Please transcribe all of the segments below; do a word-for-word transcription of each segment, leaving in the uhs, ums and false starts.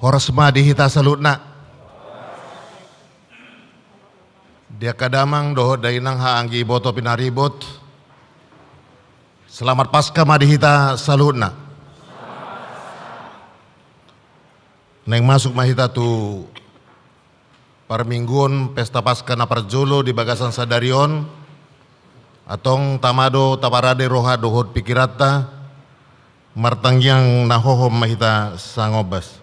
Horas ma di hita saluhutna. Di angka damang dohot dainang, haha anggi, iboto pinaribot. Selamat Paskah ma di hita saluhutna. Naeng masuk ma hita tu parmingguon pesta Paskah na parjolo di bagasan sadari on. Antong tama do taparade roha dohot pikiranta, martangiang na hohom ma hita sangombas.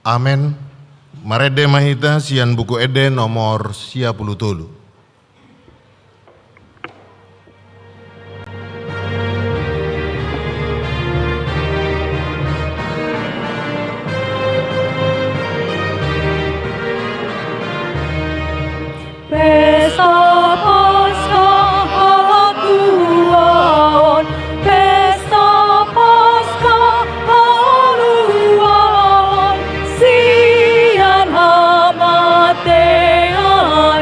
Amen. Marende ma hita sian Buku Ende nomor sia pulu tolu. Pesta Paskah hatuaon, pesta Paskah haluaon, sian hamatean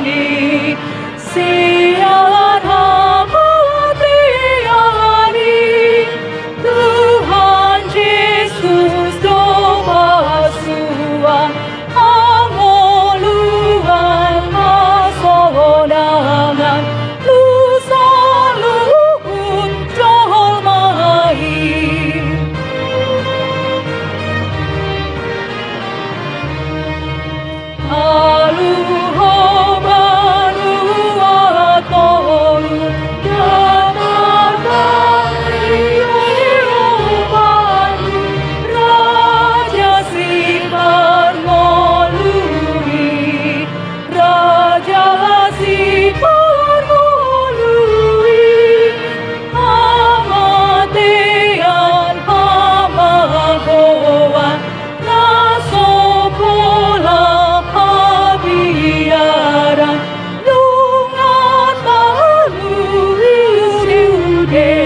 i, sian hamatean i, Tuhan Jesus do pasuan, hangoluan, hasonangan tu saluhut jolma i. Aluhon banua toru, datar tano i, Raja Siparngolu i, Raja Siparngolu i, hamatean, hamagoan, na so pola habiaran, nunga taluhon sude.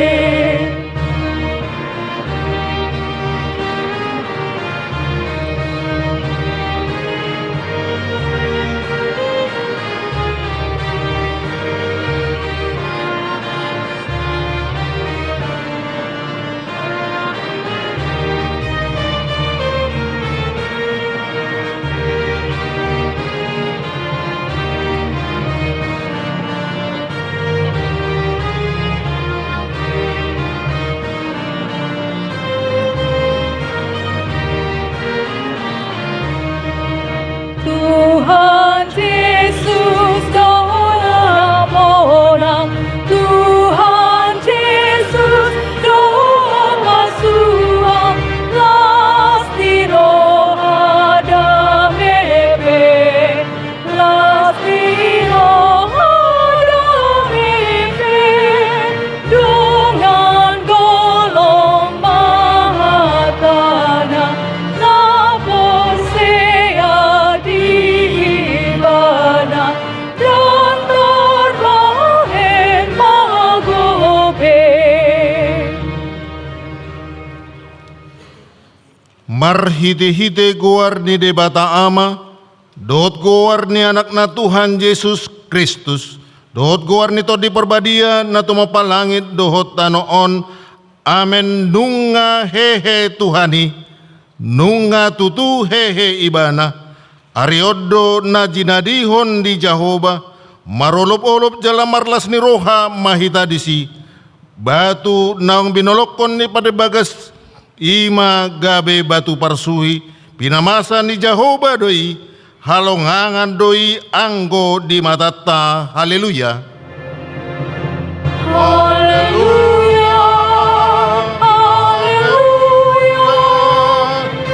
Tuhan Jesus do na monang, Tuhan Jesus do pasuan, las ni roha dame pe, las ni roha dame pe. Dongan golom ma hatana, na porsea di Ibana, ndang tarbahen mago be. Marhitehite goar ni Debata Ama, dohot goar ni Anakna Tuhan Jesus Kristus, dohot goar ni Tondi Parbadia na tumompa langit dohot tano on. Amen. Nunga hehe Tuhan i, nunga tutu hehe Ibana. Ari on do na jinadihon ni Jahowa, marolopolop jala marlas ni roha ma hita disi. Batu naung binolongkon ni pande bagas, i ma gabe batu parsuhi, pinamasa ni Jahowa do i, halongangan do i anggo di matanta. Haleluya. Haleluya, haleluya,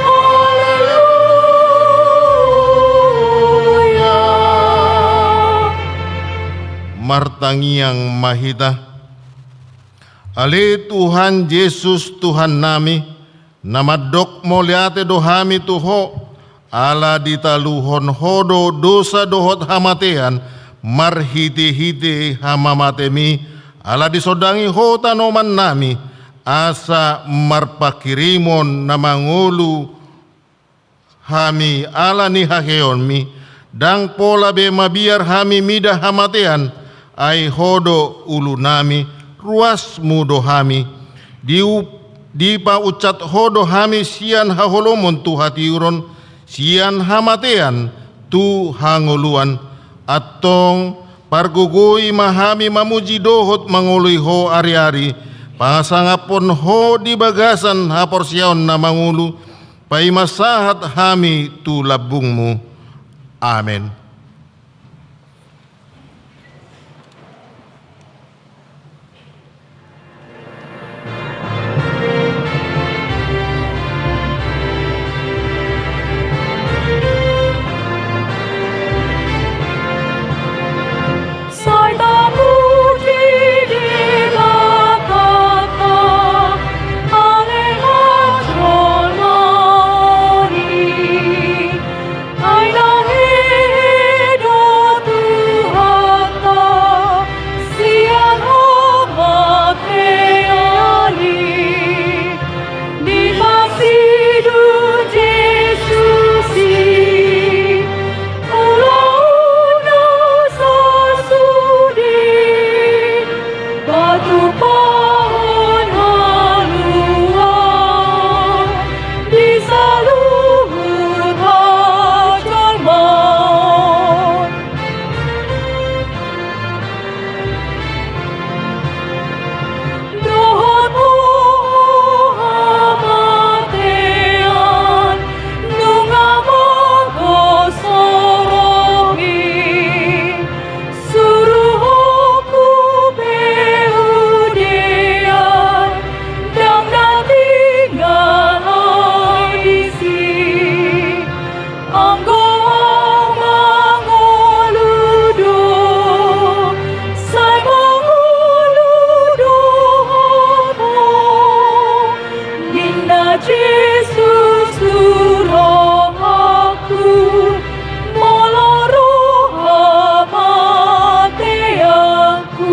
haleluya. Martangiang ma hita. Ale Tuhan Jesus, Tuhannami, na mandok mauliate do hami tu Ho, ala ditaluhon Ho do dosa dohot hamatean marhitehite hamamatemi, ala disondangi Ho tanomannami, asa marpanghirimon na mangolu hami ala ni haheheonmi, ndang pola be mabiar hami mida hamatean, ai Ho do ulunami, ruasmu do hami. Diu-, dipaunsat Ho do hami sian haholomon tu hatiuron, sian hamatean tu hangoluan. Antong, pargogoi ma hami mamuji dohot mangoloi Ho ariari, pasangaphon Ho di bagasan haporseaon na mangolu, paima sahat hami tu lambungmu. Amen. Sai tapuji Debata, ale jolma ni. Ai na hehe do Tuhanta sian hamatean i. Dipasidu Jesus i, ulaonna sasudi, patupahon haluaon di saluhut hajolmaon. Dohot hamatean, nunga mago sorong i, suruhonku pe udean, ndang na tinggal au disi. Anggo au mangolu do, sai mangolu do au, ninna Jesus tu rohangku, molo ro hamateanku.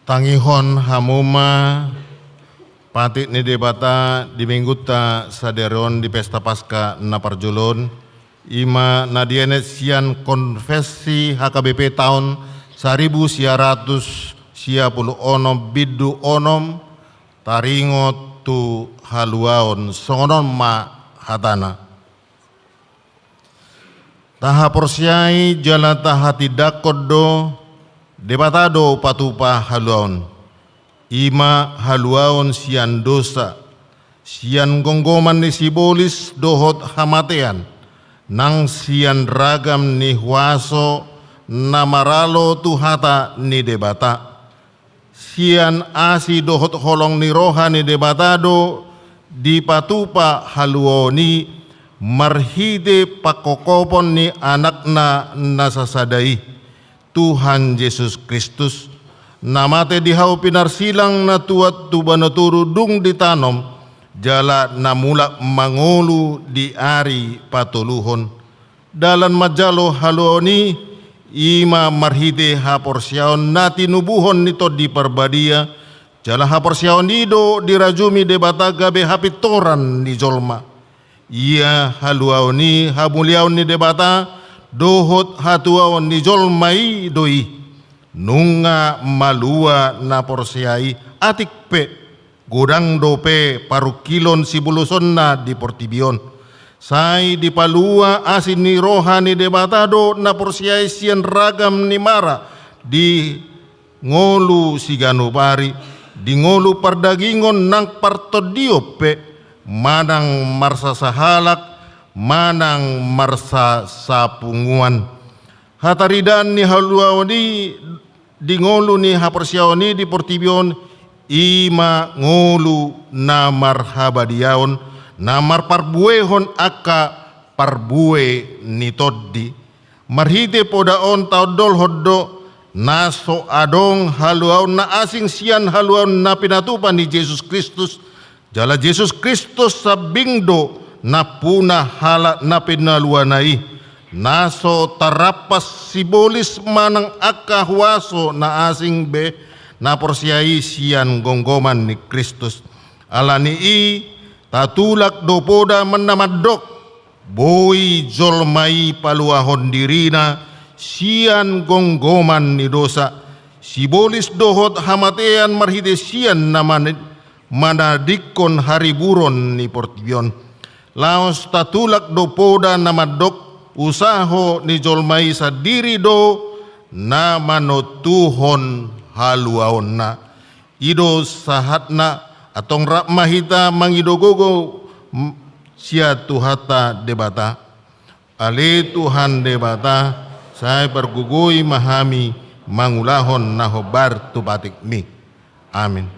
Tangihon hamu ma patik ni Debata di Minggunta sadari on di Pesta Paskah na parjolo on, i ma na dienet sian Konfessi H K B P taon saribu sia ratus sia pulu onom bindu onom, taringot tu haluaon, songon on ma hatana. Tahaporseai jala tahatindangkon do, Debata do patupa haluaon. I ma haluaon sian dosa, sian gomgoman ni sibolis dohot hamatean, nang sian ragam ni huaso na maralo tu hata ni Debata. Sian asi dohot holong ni roha ni Debata do dipatupa haluaon i marhite pangkophopon ni Anakna na sasada i, Tuhan Jesus Kristus, na mate di hau pinarsilang na tuat tu banua toru dung ditanom, jala na mulak mangolu di ari patoluhon. Dalan manjalo haluaon i, i ma marhite haporseaon na tinubuhon ni Tondi Parbadia, jala haporseaon i do dirajumi Debata gabe hapintoran ni jolma. Ia haluaon i hamuliaon ni Debata, dohot hatuaon ni jolma i do i. Nunga malua na porsea i, atik pe godang dope parungkilon sibolusonna di portibi on. Sai dipalua asi ni roha ni Debata do na porsea i sian ragam ni mara di ngolu siganup ari, di ngolu pardagingon nang partondion pe, manang marsasahalak, manang marsasapunguan. Hataridaan ni haluaon i di ngolu ni haporseaon i di portibi on, i ma ngolu na marhabadiaon, na marparbuehon angka parbue ni tondi. Marhite poda on taondolhon do na so adong haluaon na asing sian haluaon na pinatupa ni Jesus Kristus, jala Jesus Kristus sambing do nampuna halak na pinaluana i, na so tarrampas sibolis manang angka huaso na asing be na porsea i sian gomgoman ni Kristus. Ala ni i, tatulak do poda ma na mandok, boi jolma i paluahon dirina sian gomgoman ni dosa, sibolis dohot hamatean marhite sian na mane-, manadingkon hariburon ni portibi on. Laos tatulak do poda na mandok, usaho ni jolma i sandiri do na manontuhon haluaonna. I do sahatna, antong rap ma hita mangido gogo, m-, sian Tuhanta Debata. Ale Tuhan Debata, sai pargogoi ma hami mangulahon na hombar tu patikmi. Amin.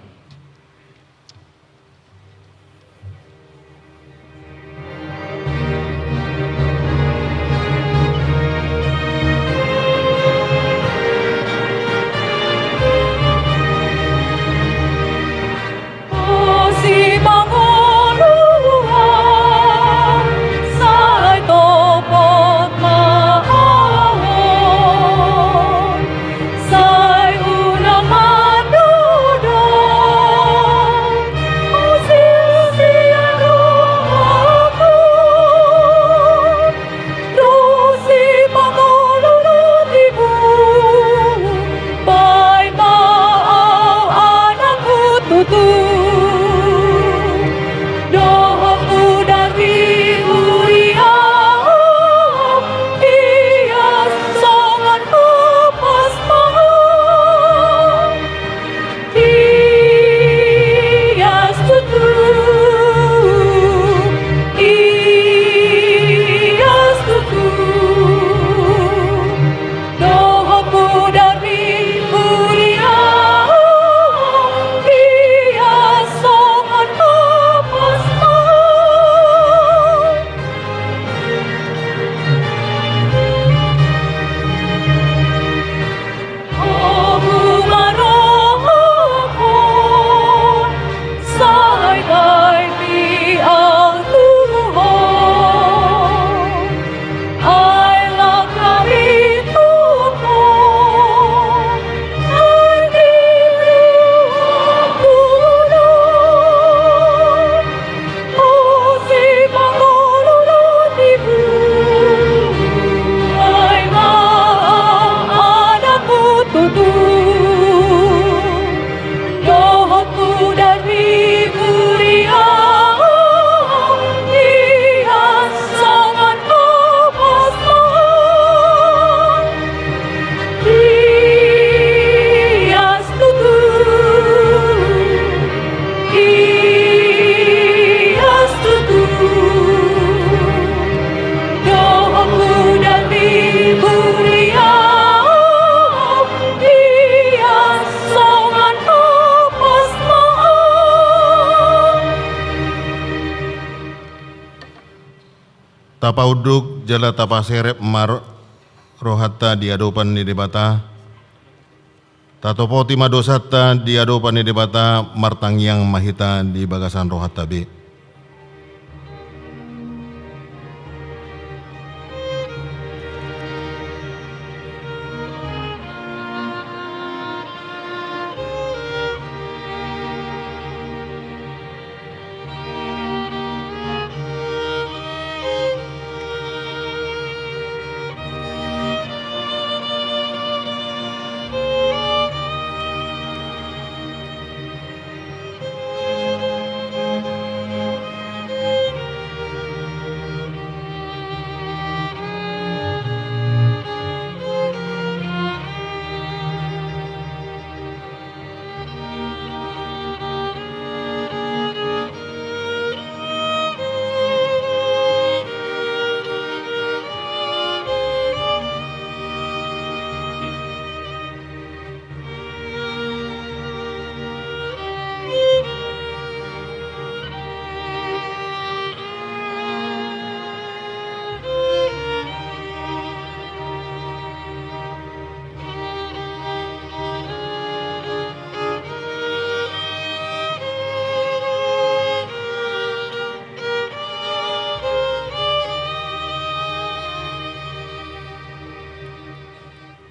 Tapaunduk jala tapaserep ma ro-, rohanta di adopan ni Debata. Tatopoti ma dosanta di adopan ni Debata, martangiang ma hita di bagasan rohanta be.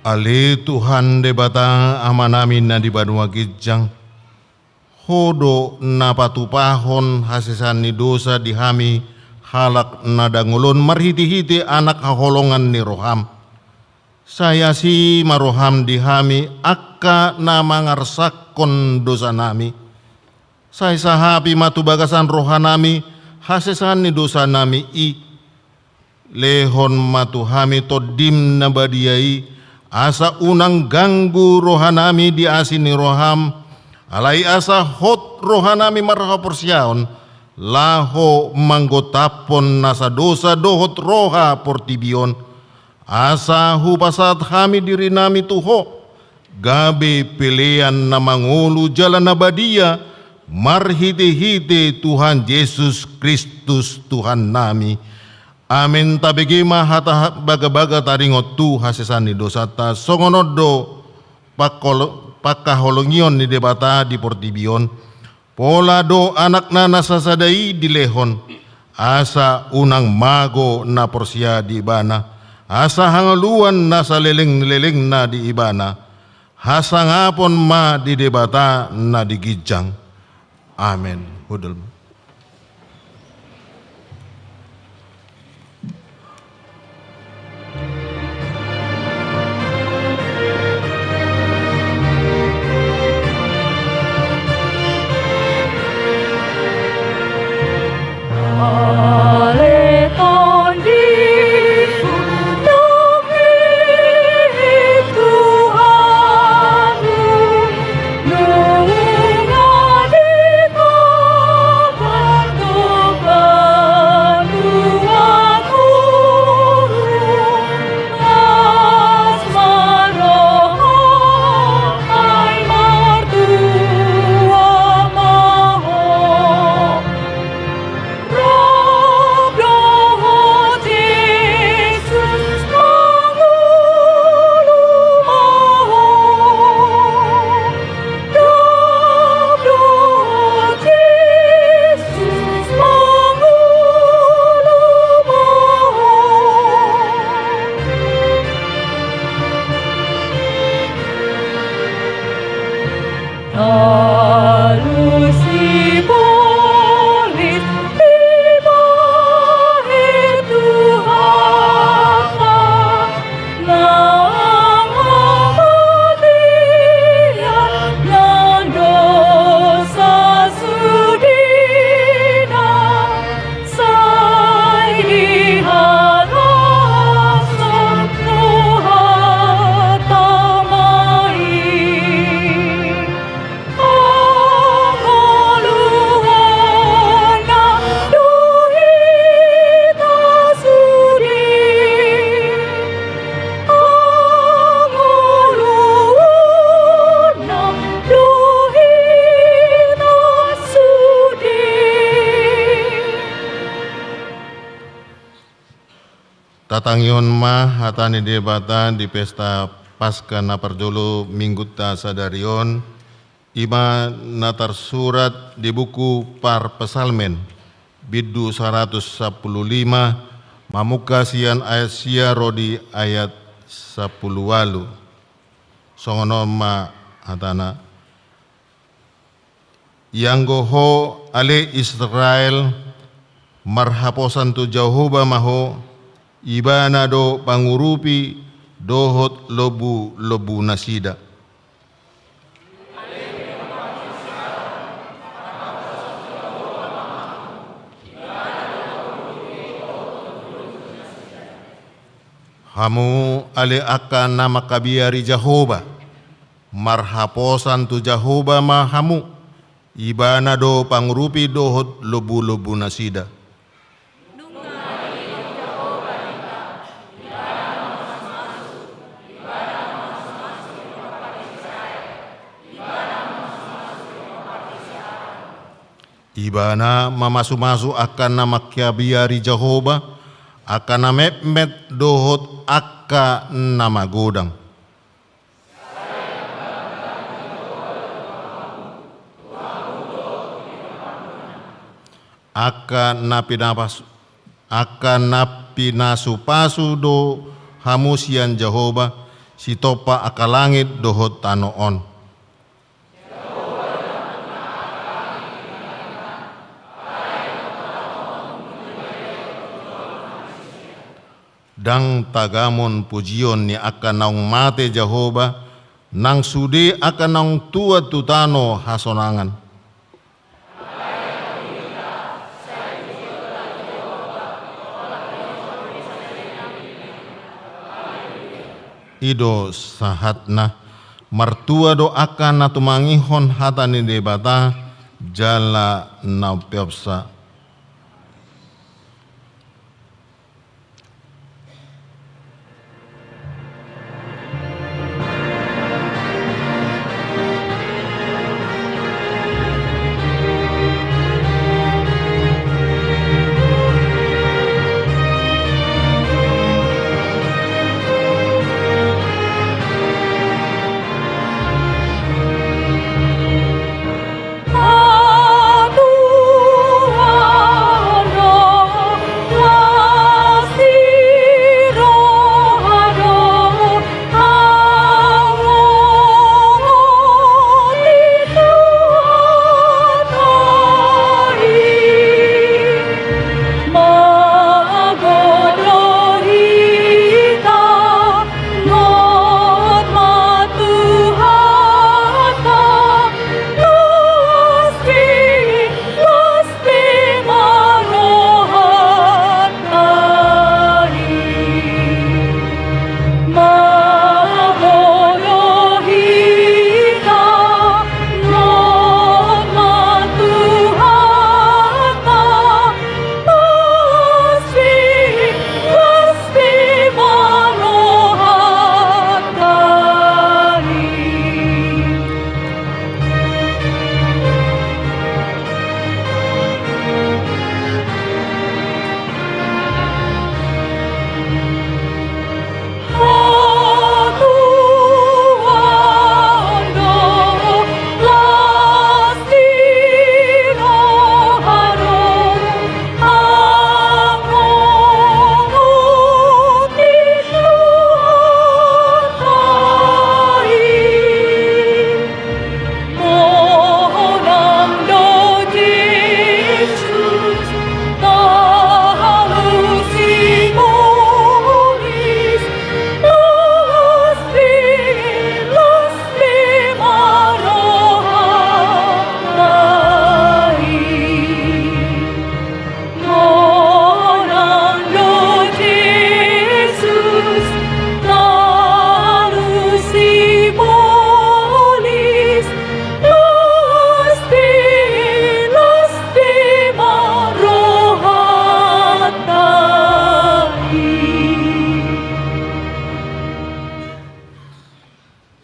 Ale Tuhan Debata Amanami na di banua ginjang, Ho do na patupahon hasesaan ni dosa di hami halak na dangol on marhitehite Anak haholongan ni roham. Sai asi ma roham di hami angka na mangarsakkon dosanami. Sai sahapi ma tu bagasan rohanami hasesaan ni dosanami i. Lehon ma tu hami Tondim na badia i, asa unang ganggu rohanami di asi ni roham, alai asa hot rohanami marhaporseaon, laho manggotaphon nasa dosa dohot roha portibi on, asa hupasahat hami dirinami tu Ho, gabe pelean na mangolu jala na badia, marhitehite Tuhan Jesus Kristus Tuhannami. Amen. Tabege ma hata bagabaga taringot tu hasesaan ni dosanta, songon on do pangkol-, pangkaholongion ni Debata di portibi on. Pola do Anakna na sasada i dilehon, asa unang mago na porsea di Ibana, asa hangoluan na saleleng ni lelengna di Ibana. Hasangapon ma di Debata na di ginjang. Amen. Hundul ma. Tatangihon ma hata ni Debata di pesta Paskah na parjolo minggunta sadari on, i ma na tarsurat di buku Parpsalmen, bindu saratus sampulu lima, mamungka sian ayat sia ro di ayat sampulu ualu. Songon on ma hatana. Ianggo ho, ale Israel, marhaposan tu Jahowa ma ho, Ibana do pangurupi dohot lombulombunasida. Hamu ale angka na mangkabiari Jahowa, marhaposan tu Jahowa ma hamu, Ibana do pangurupi dohot lombulombunasida. Ibana mamasumasu angka na mangkabiari Jahowa, angka na metmet dohot angka na magodang. Angka na pinapas-, angka na pinasupasu do hamu sian Jahowa, sitompa angka langit dohot tano on. Ndang tagamon pujion ni angka naung mate Jahowa, nang sude angka naung tuat tu tano hasonangan. I do sahatna. Martua do angka na tumangihon hata ni Debata jala na umpeopsa.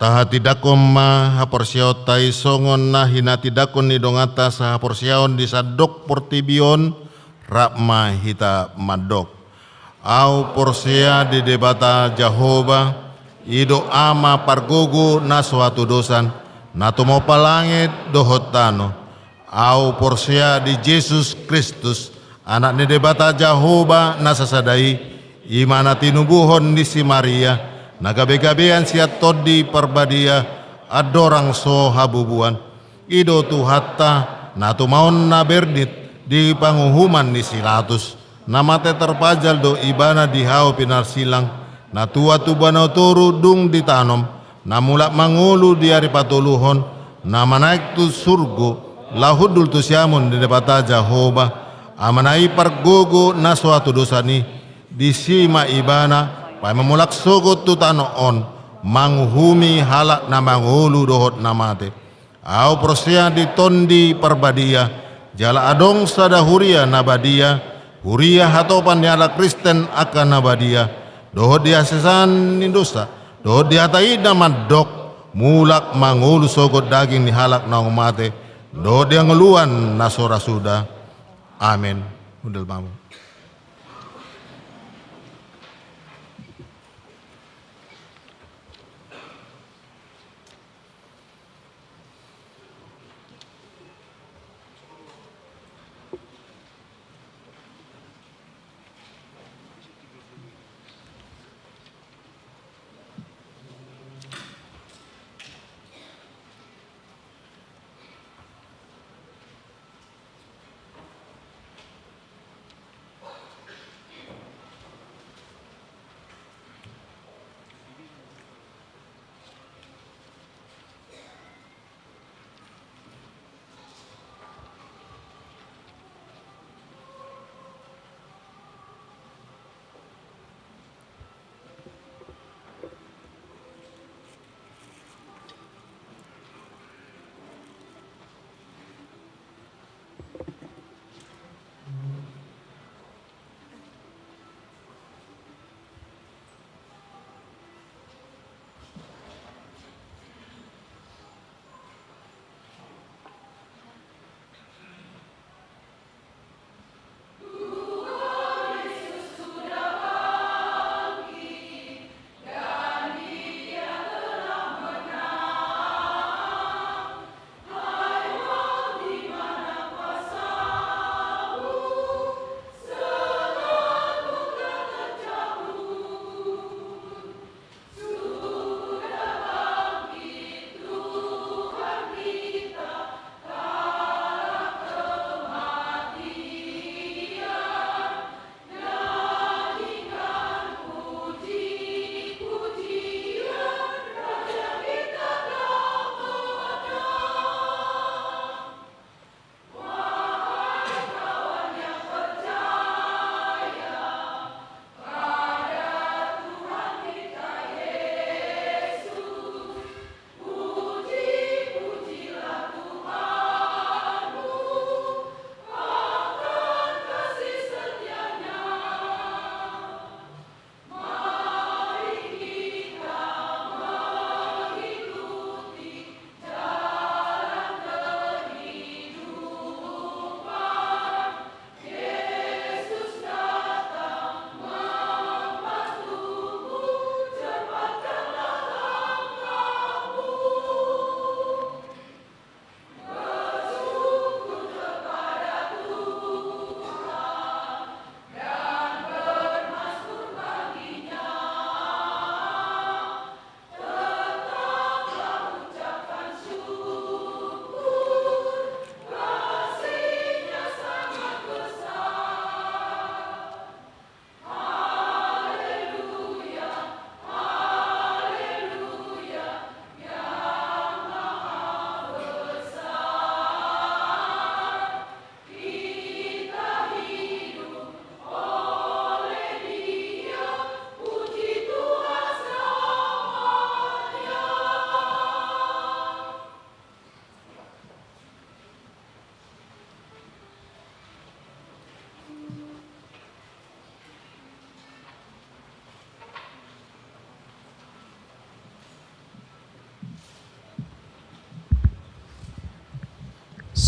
Tahatindangkon ma haporseaonta i songon na hinatindangkon ni donganta sahaporseaon di sandok portibi on, rap ma hita mandok. Ahu porsea di Debata Jahowa, i do Ama pargogo na so hatudosan, na tumompa langit dohot tano. Ahu porsea di Jesus Kristus, Anak ni Debata Jahowa na sasada i, i ma na tinubuhon ni si Maria, na gabegabean sian Tondi Parbadia, andorang so habubuan. I do Tuhanta, na tumaon na bernit di panguhuman ni si Latus. Na mate tarpajal do Ibana di hau pinarsilang, na tuat tu banua toru dung ditanom, na mulak mangolu di ari patoluhon, na manaek tu surgo, laho hundul tu siamun ni Debata Jahowa, Amana i pargogo na so hatudosan i, disi ma Ibana, paima mulak sogot tu tano on, manguhumi halak na mangolu dohot na mate. Ahu porsea di Tondi Parbadia, jala adong sada huria na badia, huria hatopan ni halak Kristen angka na badia, dohot di hasesaan ni dosa, dohot di hata i na mandok, mulak mangolu sogot daging ni halak naung mate, dohot di hangoluan na so ra suda. Amen. Hundul ma hamu.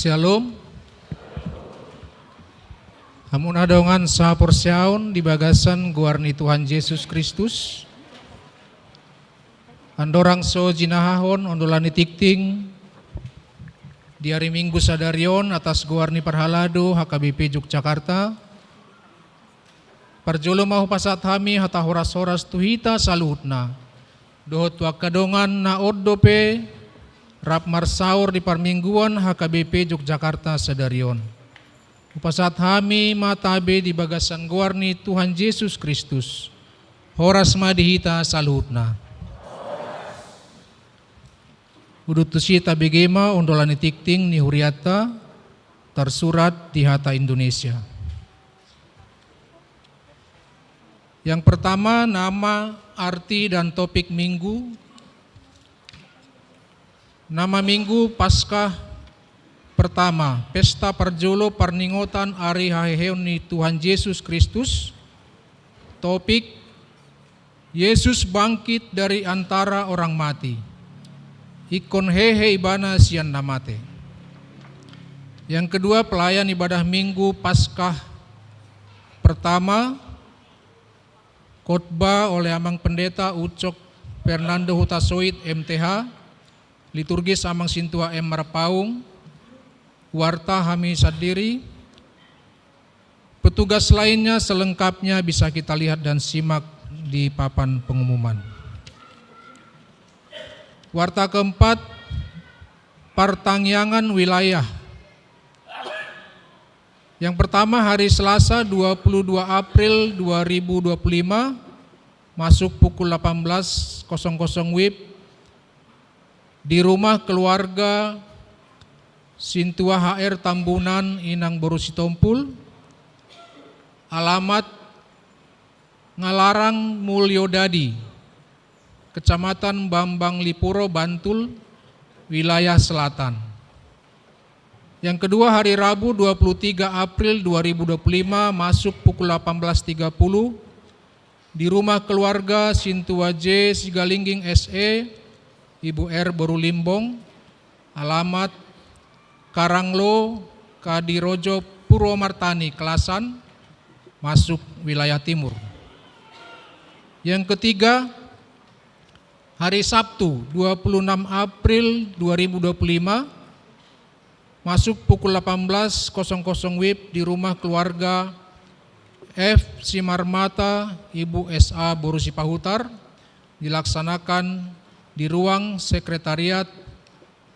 Shalom. Hamuna dongan sahaporseaon di bagasan goar ni Tuhan Jesus Kristus. Andorang so jinahahon ondolan ni tingting di ari Minggu sadari on atas goar ni parhalado H K B P Yogyakarta, parjolo ma hupasahat hami hata horas-horas tu hita saluhutna, dohot tu angka dongan na on dope rap marsaor di parmingguan H K B P Yogyakarta sadari on. Hupasahat hami ma tabe di bagasan goar ni Tuhan Jesus Kristus. Horas ma di hita saluhutna. Udut tusi tabege ma ondolan ni tingting ni hurianta tarsurat di hata Indonesia. Yang pertama, nama, arti, dan topik minggu. Nama minggu Paskah pertama, pesta parjolo parningotan ari haheheon ni Tuhan Jesus Kristus. Topik, Yesus bangkit dari antara orang mati. Ingkon hehe ibana sian na mate. Yang kedua, pelayan ibadah minggu Paskah pertama, khotbah oleh Amang Pendeta Ucok Fernando Hutasoit M T H, liturgis Amang Sintua M Marpaung, warta hami sandiri. Petugas lainnya selengkapnya bisa kita lihat dan simak di papan pengumuman. Warta keempat, partangiangan wilayah. Yang pertama, hari Selasa dua puluh dua April dua ribu dua puluh lima, masuk pukul delapan belas kosong kosong W I B, di rumah keluarga Sintua H R Tambunan, Inang boru Sitompul, alamat Ngalarang Mulyodadi, Kecamatan Bambang Lipuro, Bantul, Wilayah Selatan. Yang kedua, hari Rabu dua puluh tiga April dua ribu dua puluh lima, masuk pukul delapan belas tiga puluh, di rumah keluarga Sintua J Sigalingging S E, Ibu R boru Limbong, alamat Karanglo, Kadirojo, Purwomartani, Kelasan, masuk wilayah timur. Yang ketiga, hari Sabtu dua puluh enam April dua ribu dua puluh lima, masuk pukul delapan belas kosong kosong W I B di rumah keluarga F Simarmata, Ibu S A boru Sipahutar, dilaksanakan di ruang sekretariat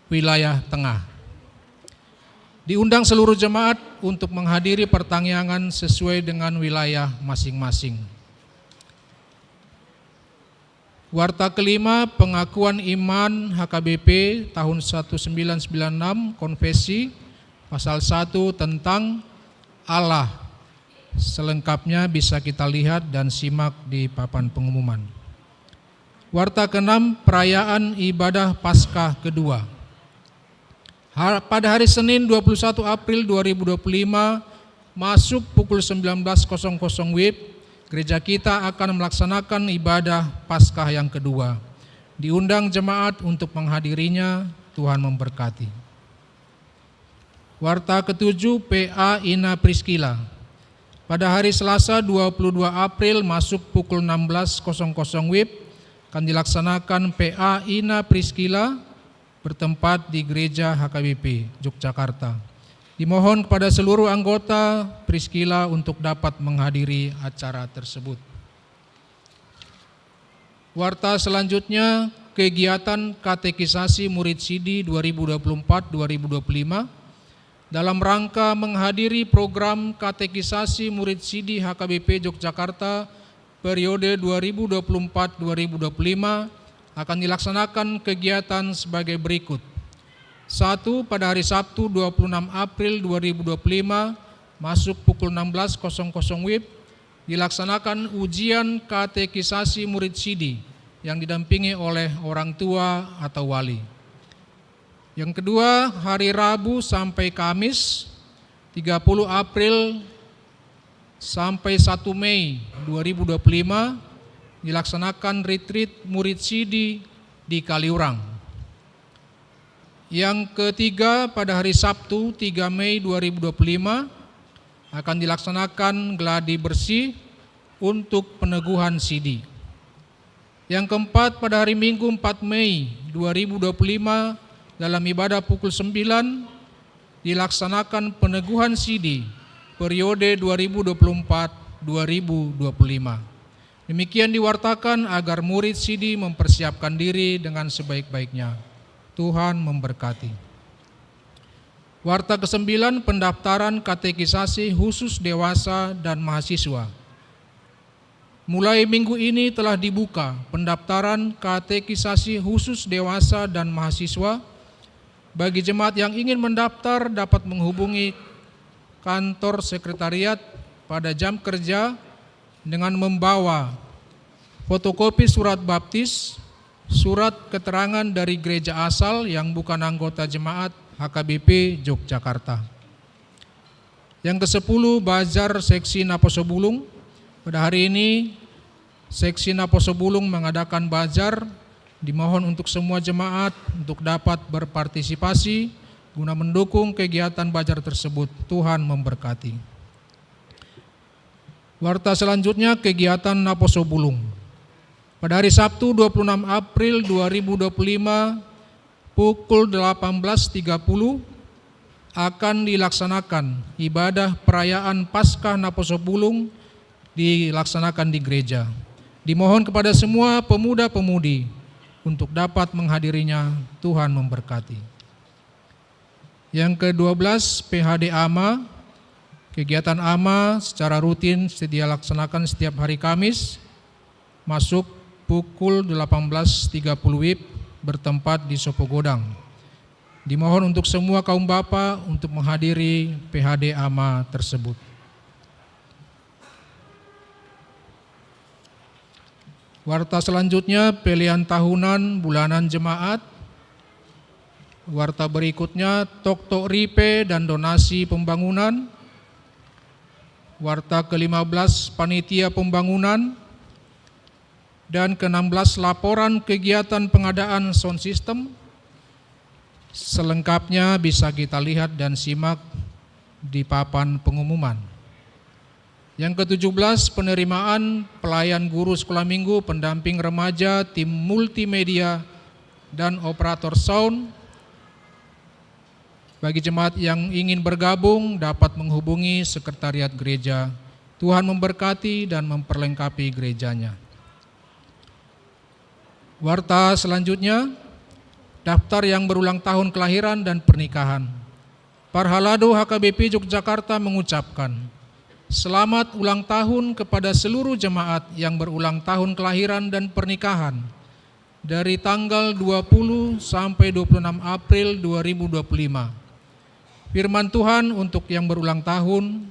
wilayah tengah. Diundang seluruh jemaat untuk menghadiri pertangiangan sesuai dengan wilayah masing-masing. Warta kelima, pengakuan iman H K B P tahun seribu sembilan ratus sembilan puluh enam, konfesi, pasal satu tentang Allah. Selengkapnya bisa kita lihat dan simak di papan pengumuman. Warta keenam, perayaan ibadah Paskah kedua. Ha-, pada hari Senin dua puluh satu April dua ribu dua puluh lima, masuk pukul sembilan belas kosong kosong W I B, gereja kita akan melaksanakan ibadah Paskah yang kedua. Diundang jemaat untuk menghadirinya, Tuhan memberkati. Warta ketujuh, P A Ina Priskila. Pada hari Selasa dua puluh dua April, masuk pukul enam belas kosong kosong W I B, akan dilaksanakan P A Ina Priskila, bertempat di Gereja H K B P Yogyakarta. Dimohon kepada seluruh anggota Priskila untuk dapat menghadiri acara tersebut. Warta selanjutnya, kegiatan katekisasi murid sidi dua ribu dua puluh empat dua ribu dua puluh lima. Dalam rangka menghadiri program katekisasi murid sidi H K B P Yogyakarta periode dua ribu dua puluh empat dua ribu dua puluh lima, akan dilaksanakan kegiatan sebagai berikut. Satu, pada hari Sabtu dua puluh enam April dua ribu dua puluh lima, masuk pukul enam belas kosong kosong W I B, dilaksanakan ujian katekisasi murid sidi yang didampingi oleh orang tua atau wali. Yang kedua, hari Rabu sampai Kamis, tiga puluh April sampai satu Mei dua ribu dua puluh lima, dilaksanakan retreat murid sidi di Kaliurang. Yang ketiga, pada hari Sabtu, tiga Mei dua ribu dua puluh lima, akan dilaksanakan gladi bersih untuk peneguhan sidi. Yang keempat, pada hari Minggu, empat Mei dua ribu dua puluh lima, dalam ibadah pukul sembilan, dilaksanakan peneguhan sidi periode dua ribu dua puluh empat dua ribu dua puluh lima. Demikian diwartakan agar murid sidi mempersiapkan diri dengan sebaik-baiknya. Tuhan memberkati. Warta kesembilan, pendaftaran katekisasi khusus dewasa dan mahasiswa. Mulai minggu ini telah dibuka pendaftaran katekisasi khusus dewasa dan mahasiswa. Bagi jemaat yang ingin mendaftar dapat menghubungi kantor sekretariat pada jam kerja dengan membawa fotokopi surat baptis, surat keterangan dari gereja asal yang bukan anggota jemaat H K B P Yogyakarta. Yang kesepuluh, bazar seksi Naposo Bulung. Pada hari ini, seksi Naposo Bulung mengadakan bazar. Dimohon untuk semua jemaat untuk dapat berpartisipasi guna mendukung kegiatan bazar tersebut. Tuhan memberkati. Warta selanjutnya, kegiatan Naposo Bulung. Pada hari Sabtu, dua puluh enam April dua ribu dua puluh lima, pukul delapan belas tiga puluh, akan dilaksanakan ibadah perayaan Paskah Naposo Bulung, dilaksanakan di gereja. Dimohon kepada semua pemuda-pemudi untuk dapat menghadirinya. Tuhan memberkati. Yang kedua belas, P H D AMA. Kegiatan AMA secara rutin sedia laksanakan setiap hari Kamis, masuk pukul delapan belas tiga puluh WIB, bertempat di Sopogodang. Dimohon untuk semua kaum bapa untuk menghadiri P H D AMA tersebut. Warta selanjutnya, pelean tahunan bulanan jemaat. Warta berikutnya, toktok ripe dan donasi pembangunan. Warta kelima belas, panitia pembangunan. Dan keenam belas, laporan kegiatan pengadaan sound system. Selengkapnya bisa kita lihat dan simak di papan pengumuman. Yang ketujuh belas, penerimaan pelayan guru sekolah minggu, pendamping remaja, tim multimedia, dan operator sound. Bagi jemaat yang ingin bergabung, dapat menghubungi sekretariat gereja. Tuhan memberkati dan memperlengkapi gerejanya. Warta selanjutnya, daftar yang berulang tahun kelahiran dan pernikahan. Parhalado H K B P Yogyakarta mengucapkan selamat ulang tahun kepada seluruh jemaat yang berulang tahun kelahiran dan pernikahan dari tanggal dua puluh sampai dua puluh enam April dua ribu dua puluh lima. Firman Tuhan untuk yang berulang tahun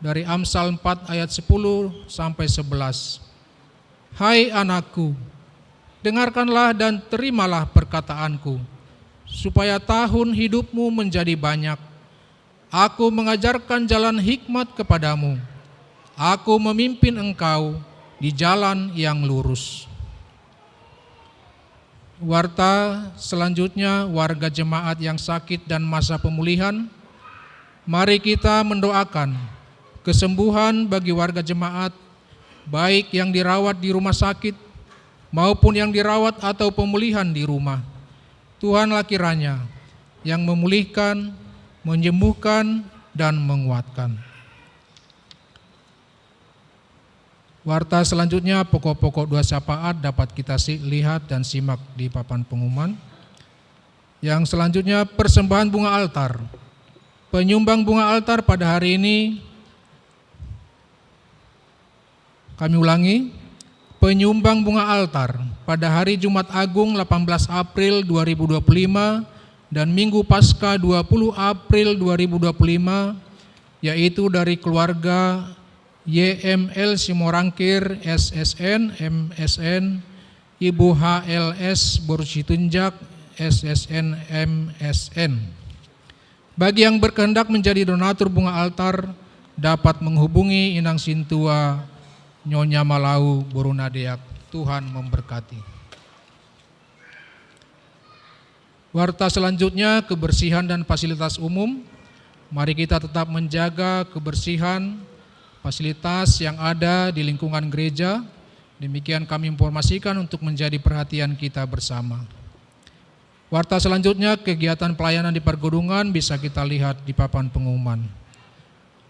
dari Amsal empat ayat sepuluh sampai sebelas. Hai anakku, dengarkanlah dan terimalah perkataanku, supaya tahun hidupmu menjadi banyak. Aku mengajarkan jalan hikmat kepadamu. Aku memimpin engkau di jalan yang lurus. Warta selanjutnya, warga jemaat yang sakit dan masa pemulihan. Mari kita mendoakan kesembuhan bagi warga jemaat, baik yang dirawat di rumah sakit maupun yang dirawat atau pemulihan di rumah. Tuhanlah kiranya yang memulihkan, menyembuhkan, dan menguatkan. Warta selanjutnya, pokok-pokok doa syafaat dapat kita si-, lihat dan simak di papan pengumuman. Yang selanjutnya, persembahan bunga altar. Penyumbang bunga altar pada hari ini, kami ulangi, penyumbang bunga altar pada hari Jumat Agung delapan belas April dua ribu dua puluh lima dan Minggu Paskah dua puluh April dua ribu dua puluh lima, yaitu dari keluarga Y M L Simorangkir, S S N, M S N, Ibu H L S Boru Situnjak, S S N, M S N. Bagi yang berkehendak menjadi donatur bunga altar, dapat menghubungi Inang Sintua Nyonya Malau Boru Nadeak. Tuhan memberkati. Warta selanjutnya, kebersihan dan fasilitas umum. Mari kita tetap menjaga kebersihan fasilitas yang ada di lingkungan gereja. Demikian kami informasikan untuk menjadi perhatian kita bersama. Warta selanjutnya, kegiatan pelayanan di pergedungan, bisa kita lihat di papan pengumuman.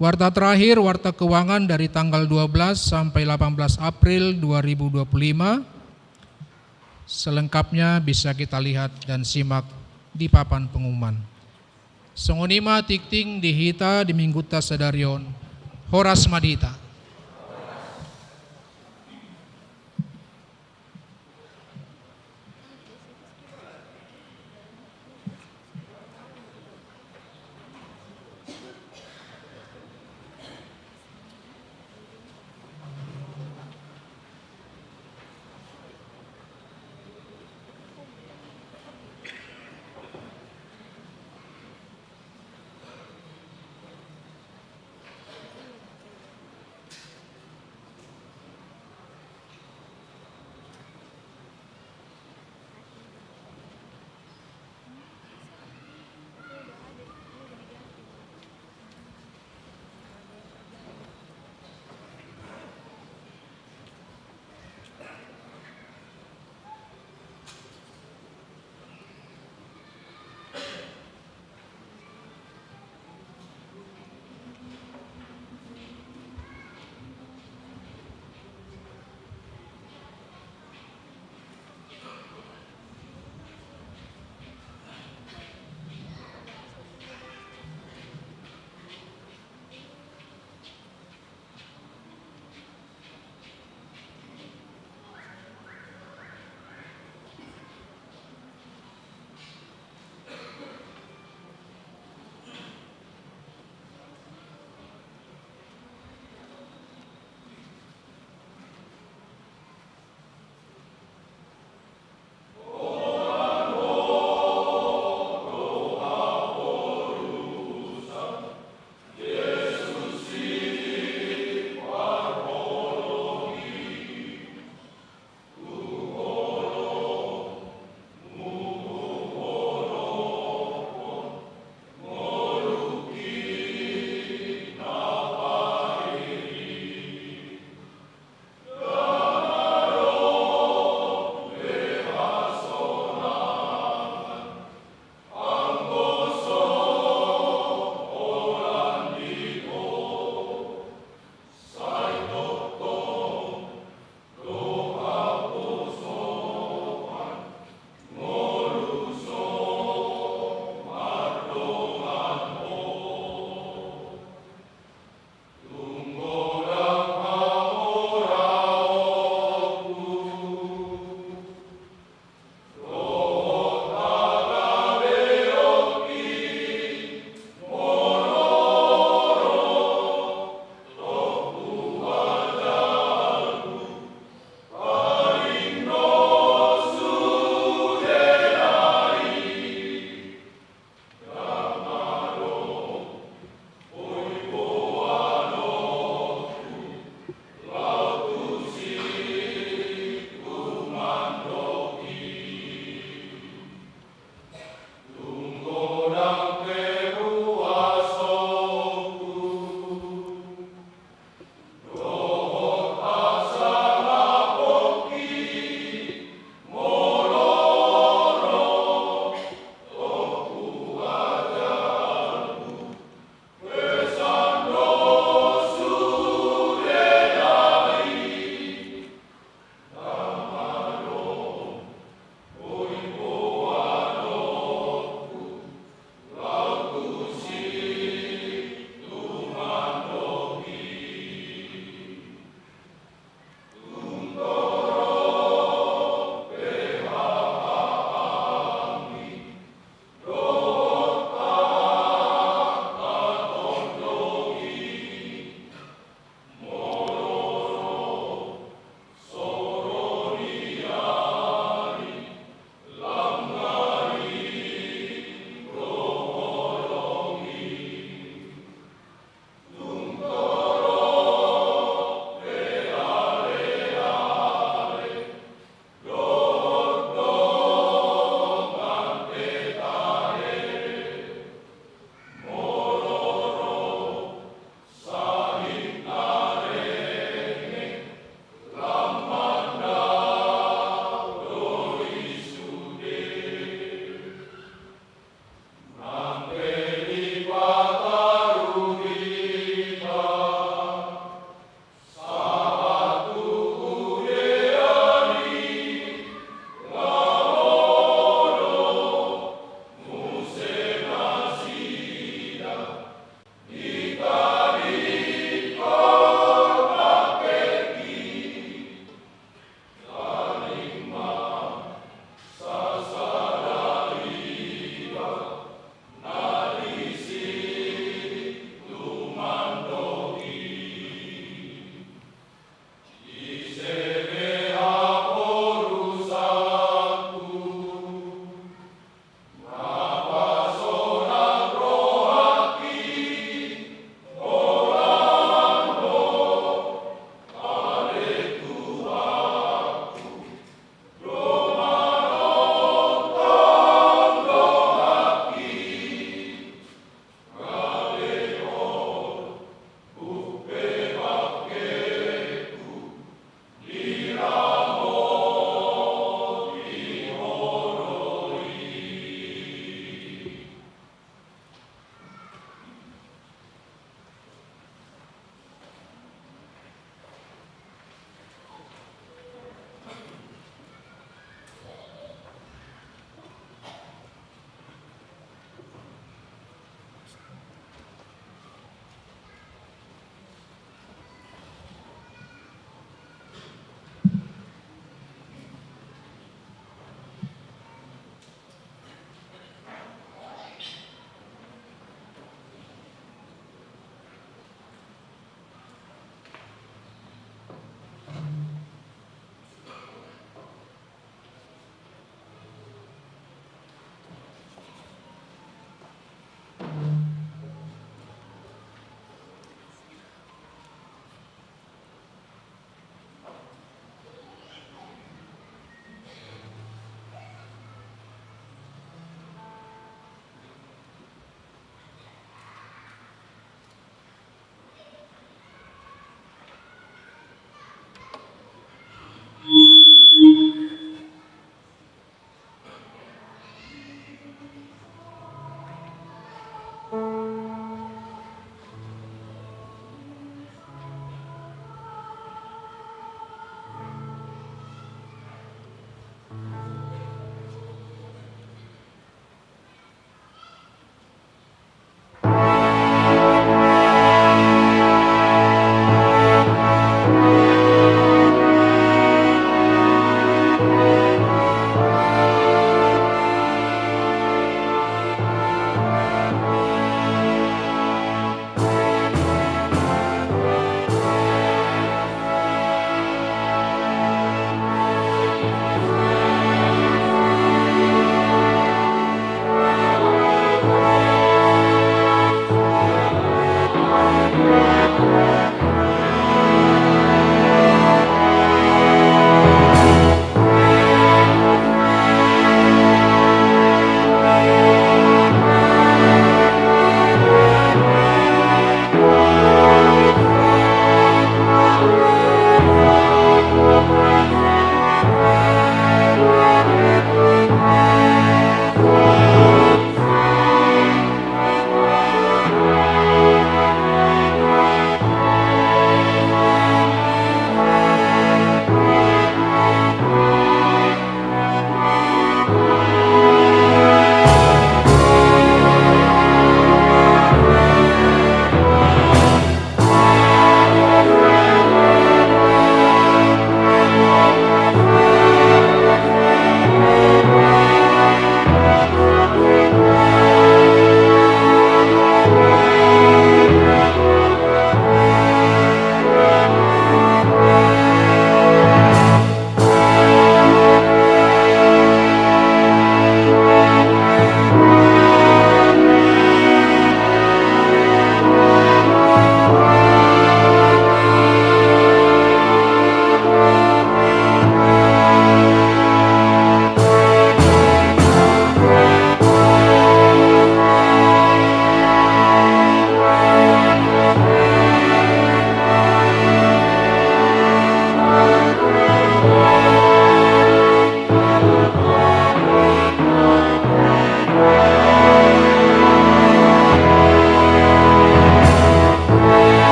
Warta terakhir, warta keuangan dari tanggal dua belas sampai delapan belas April dua ribu dua puluh lima. Selengkapnya bisa kita lihat dan simak di papan pengumuman. Songon i ma tingting di hita di minggunta sadari on. Horas ma di hita.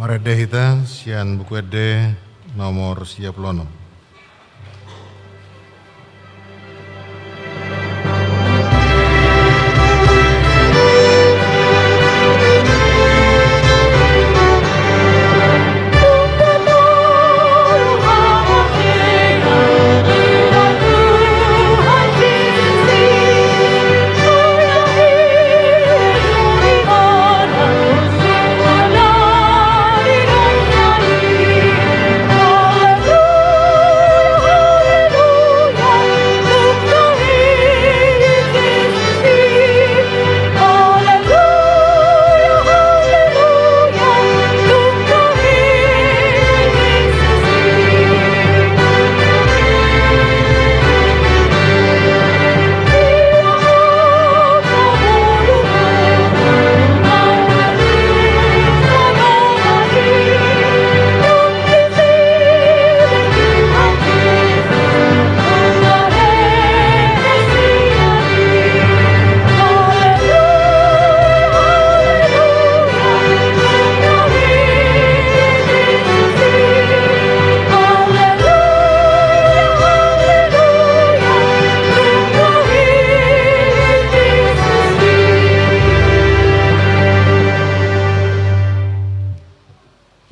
Marende hita sian Buku Ende nomor sia pulu onom.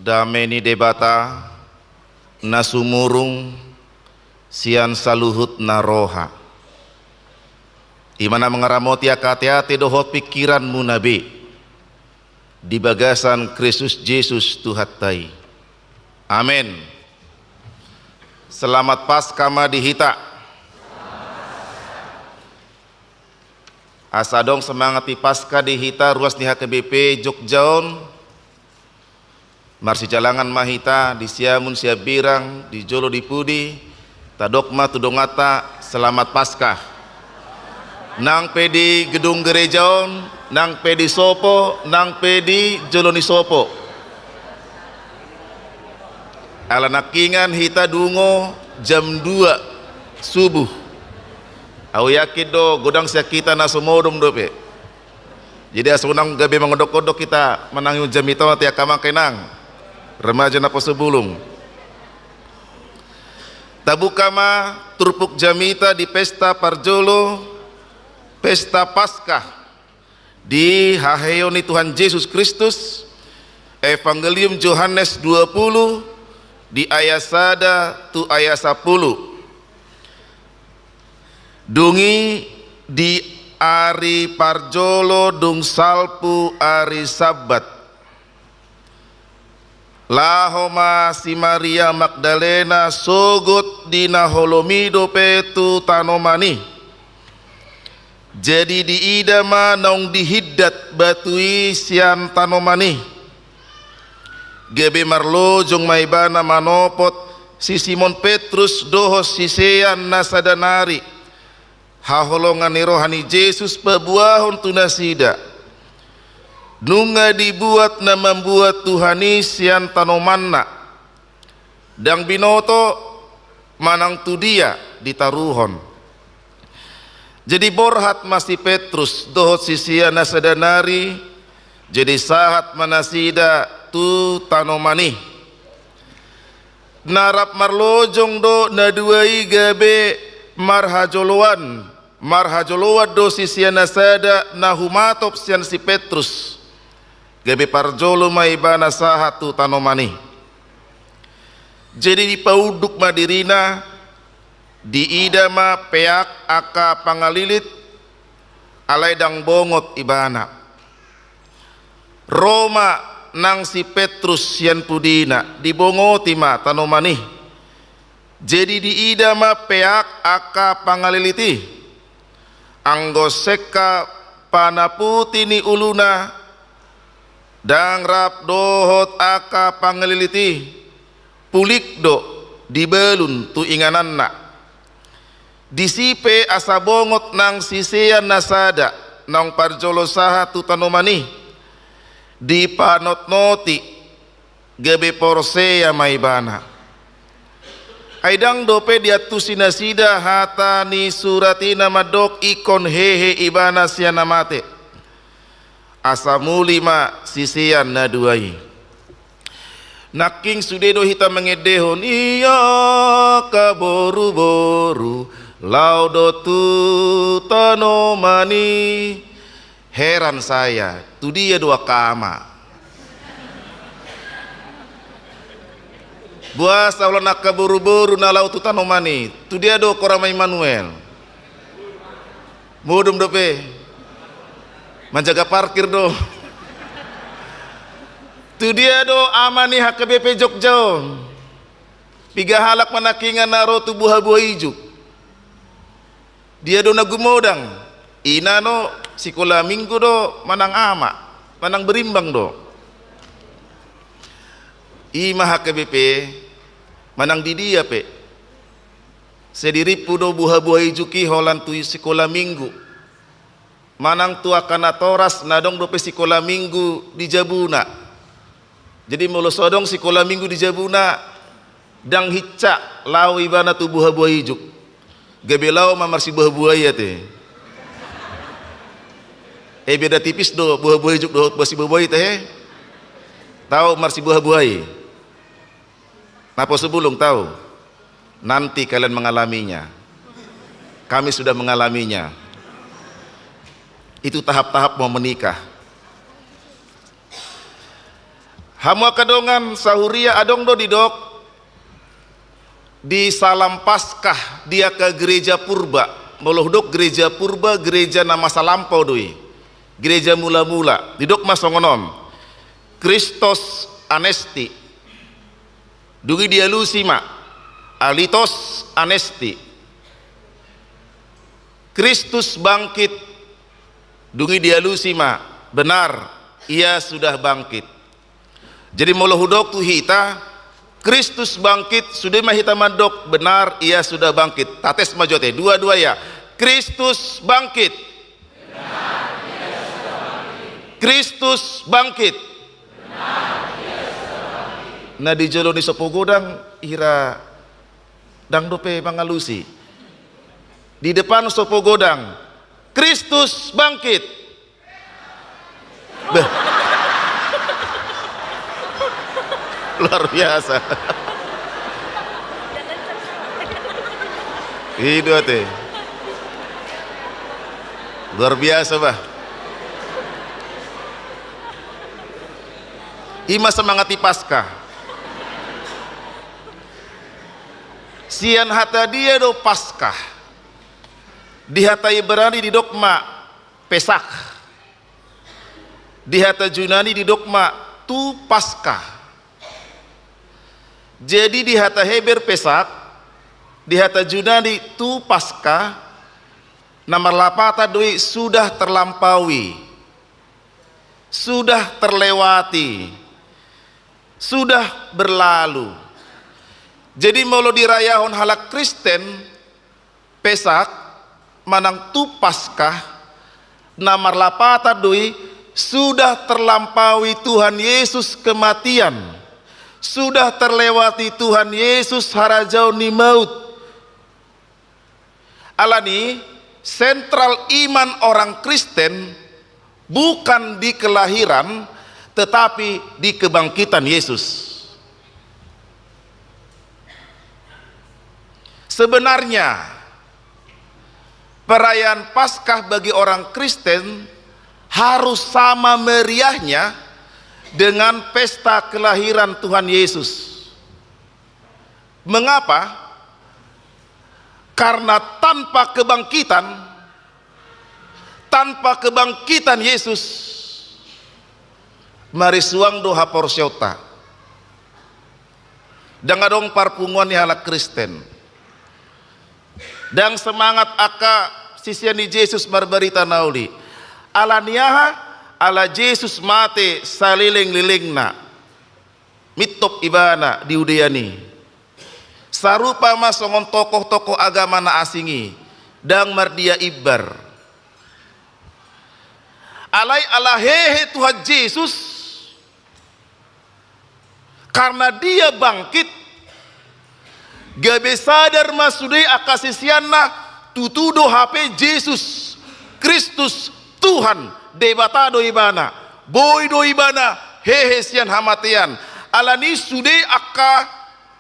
Dame ni Debata na sumurung sian saluhutna roha, i ma na mangaramoti angka ateate dohot pingkiranmuna be di bagasan Kristus Jesus Tuhanta i. Amen. Selamat Paskah ma di hita. Asa adong semangat ni Paskah di hita ruas ni H K B P Jogja on, marsijalangan ma hita di siamun siambirang, di jolo di pudi, tadok ma tu donganta selamat Paskah. Nang pe di gedung gereja on, nang pe di sopo, nang pe di jolo ni sopo. Ala nangkiningan hita dungo jam dua subuh. Au yakin do godang sian hita na so modom dope. Jadi asa unang gabe mangondok-ondok hita manangihon jamita on, ate angka amang inang, remaja naposobulung. Tabuka ma turpuk jamita di pesta parjolo, pesta Paskah di haheheon ni Tuhan Jesus Kristus, Evangelium Johannes dua pulu, di ayat sada tu ayat sapulu. Dung i di ari parjolo dung salpu ari Sabbat, laho ma si Maria Magdalena sogot di na holom i dope tu tanoman i. Jadi diida ma naung dihindat batu i sian tanoman i. Gabe marlojong ma ibana manopot si Simon Petrus dohot sisean na sada nari haholongan ni roha ni Jesus paboahon tu nasida. Nunga dibuat na mamboan Tuhan i sian tanomanna. Ndang binoto manang tu dia ditaruhon. Jadi borhat ma si Petrus dohot sisean na sada nari, jadi sahat ma nasida tu tanoman i. Na rap marlojong do na dua i gabe marhajoloan, marhajoloan do sisean na sada na humatop sian si Petrus. Gabe parjolo ma ibana sahat tu tanoman i. Jadi dipaunduk ma dirina, diida ma peak angka pangalilit, alai ndang bongot ibana. Ro ma nang si Petrus sian pudina, dibongoti ma tanoman i. Jadi diida ma peak angka pangalilit i. Anggo sengka panaputi ni uluna, ndang rap dohot angka pangalilit i, pulik do dibalun tu ingananna. Disi pe asa bongot nang sisean na sada naung parjolo sahat tu tanoman i, dipanotnoti, gabe porsea ma ibana. Ai ndang dope diantusi nasida hata ni surat i na mandok ingkon hehe ibana sian na mate. Asa muli ma sisean na dua i. Nangkin sude do hita mangendehon, ia angka boruboru laho do tu tanoman i. Heran saya, tu dia do angka ama? Boasa holan angka boruboru na laho tu tanoman i? Tu dia do angka ama Immanuel? Modom dope. Manjaga parkir do. Tu dia do ama ni H K B P Jogja on? Piga halak ma nangkiningan na ro tu buhabuha ijuk? Dia do na gumodang? Ina do sikola minggu do manang ama, manang berimbang do? I ma H K B P, manang di dia pe. Sai dirimpu do buhabuha ijuk i holan tu sikola minggu, manang tu angka natoras na adong dope sikola minggu di jabuna. Jadi molo so adong sikola minggu di jabuna, ndang hinsa laho ibana tu buhabuha ijuk. Gabe laho ma marsibuhabuha i ate. Eh, beda tipis do buhabuha ijuk dohot marsibuhabuha i ate, he? Tau marsibuhabuha i? Naposo bulung tau? Nanti kalian mengalaminya. Kami sudah mengalaminya. Itu tahap-tahap mau menikah. Hamu angka dongan sahuria, adong do didok di Salam Paskah di angka gereja Purba. Molo hudok gereja Purba, gereja na masa lampau do i. Gereja mula-mula. Didok ma songon on: Christus anesti. Dung i dialusi ma: Alitos anesti. Kristus bangkit. Dung i dialusi ma: Benar, Ia sudah bangkit. Jadi molo hudok tu hita, Kristus bangkit, sude ma hita mandok: Benar, Ia sudah bangkit. Tates ma jo ate, dua-dua ya. Kristus bangkit. Kristus bangkit. Na di jolo ni sopo godang hira ndang dope mangalusi. Di depan sopo godang: Kristus bangkit. Beh. Luar biasa. I do ate. Luar biasa, bah. I ma semangat ni Paskah. Sian hata dia do Paskah? Di hata Ibrani didok ma Pesach. Di hata Junani didok ma tu Paskah. Jadi di hata Heber Pesach, di hata Junani tu Paskah, na marlapatan do i sudah terlampaui, sudah terlewati, sudah berlalu. Jadi molo dirayahon halak Kristen, Pesach manang tu Paskah, na marlapatan do i sudah terlampaui Tuhan Yesus kematian, sudah terlewati Tuhan Yesus harajaon ni maut. Alani sentral iman orang Kristen bukan di kelahiran, tetapi di kebangkitan Yesus. Sebenarnya, perayaan Paskah bagi orang Kristen harus sama meriahnya dengan pesta kelahiran Tuhan Yesus. Mengapa? Karena tanpa kebangkitan, tanpa kebangkitan Yesus, marisuang do haporseaonta. Ndang adong parpunguan ni halak Kristen. Ndang semangat angka sisean ni Jesus marbarita na uli. Alani aha? Ala Jesus mate salelenglelengna. Mintop ibana di udean i. Sarupa ma songon tokoh-tokoh agama na asing i, ndang mardia imbar. Alai ala hehe Tuhan Jesus, karena Dia bangkit, gabe sadar ma sude angka siseanna, tutu do hape Jesus Kristus Tuhan, Debata do Ibana, boi do Ibana hehe sian hamatean. Alani sude angka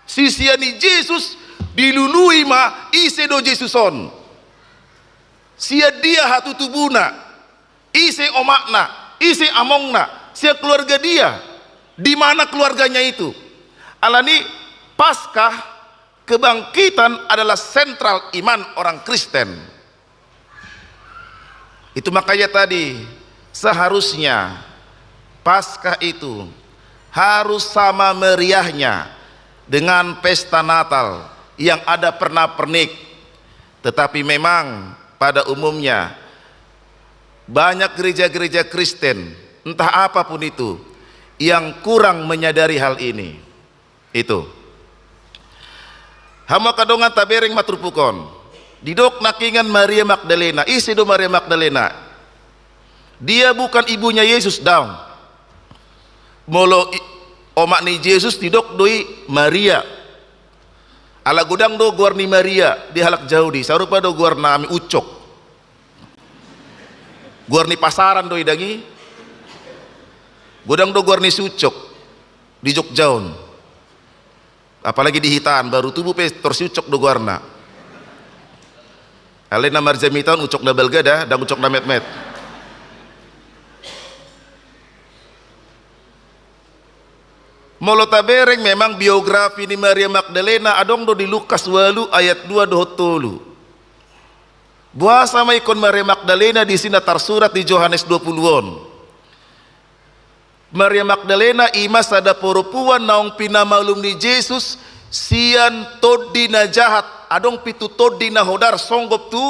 sisean ni Jesus dilului ma ise do Jesus on. Sian dia hatutubuna, ise omakna, ise amongna, sian keluarga dia, di mana keluarganya itu. Alani Paskah, kebangkitan adalah sentral iman orang Kristen. Itu makanya tadi seharusnya Paskah itu harus sama meriahnya dengan pesta Natal yang ada pernak-pernik. Tetapi memang pada umumnya banyak gereja-gereja Kristen, entah apapun itu, yang kurang menyadari hal ini. Itu. Hamu angka dongan, tabereng ma turpuk on. Didok nangkiningan Maria Magdalena. Ise do Maria Magdalena? Dia bukan ibunya Yesus, daong. Molo i-, omak ni Jesus didok do i Maria. Ala godang do goar ni Maria di halak Jahudi, sarupa do goarna hami Ucok. Goar ni pasaran do i dang i. Godang do goar ni si Ucok di Jogja on. Apalagi di hita an, baru tubu pe tor si Ucok do goarna. Alai na marjamita on Ucok na balga da, dang Ucok na metmet. Molo tabereng, memang biografi ni Maria Magdalena adong do di Lukas ualu ayat dua dohot tolu. Boasa ma ingkon Maria Magdalena disi na tarsurat di Johannes dua pulu on? Maria Magdalena i ma sada parompuan naung pinamalum ni Jesus sian tondi na jahat. Adong pitu tondi na hodar songgop tu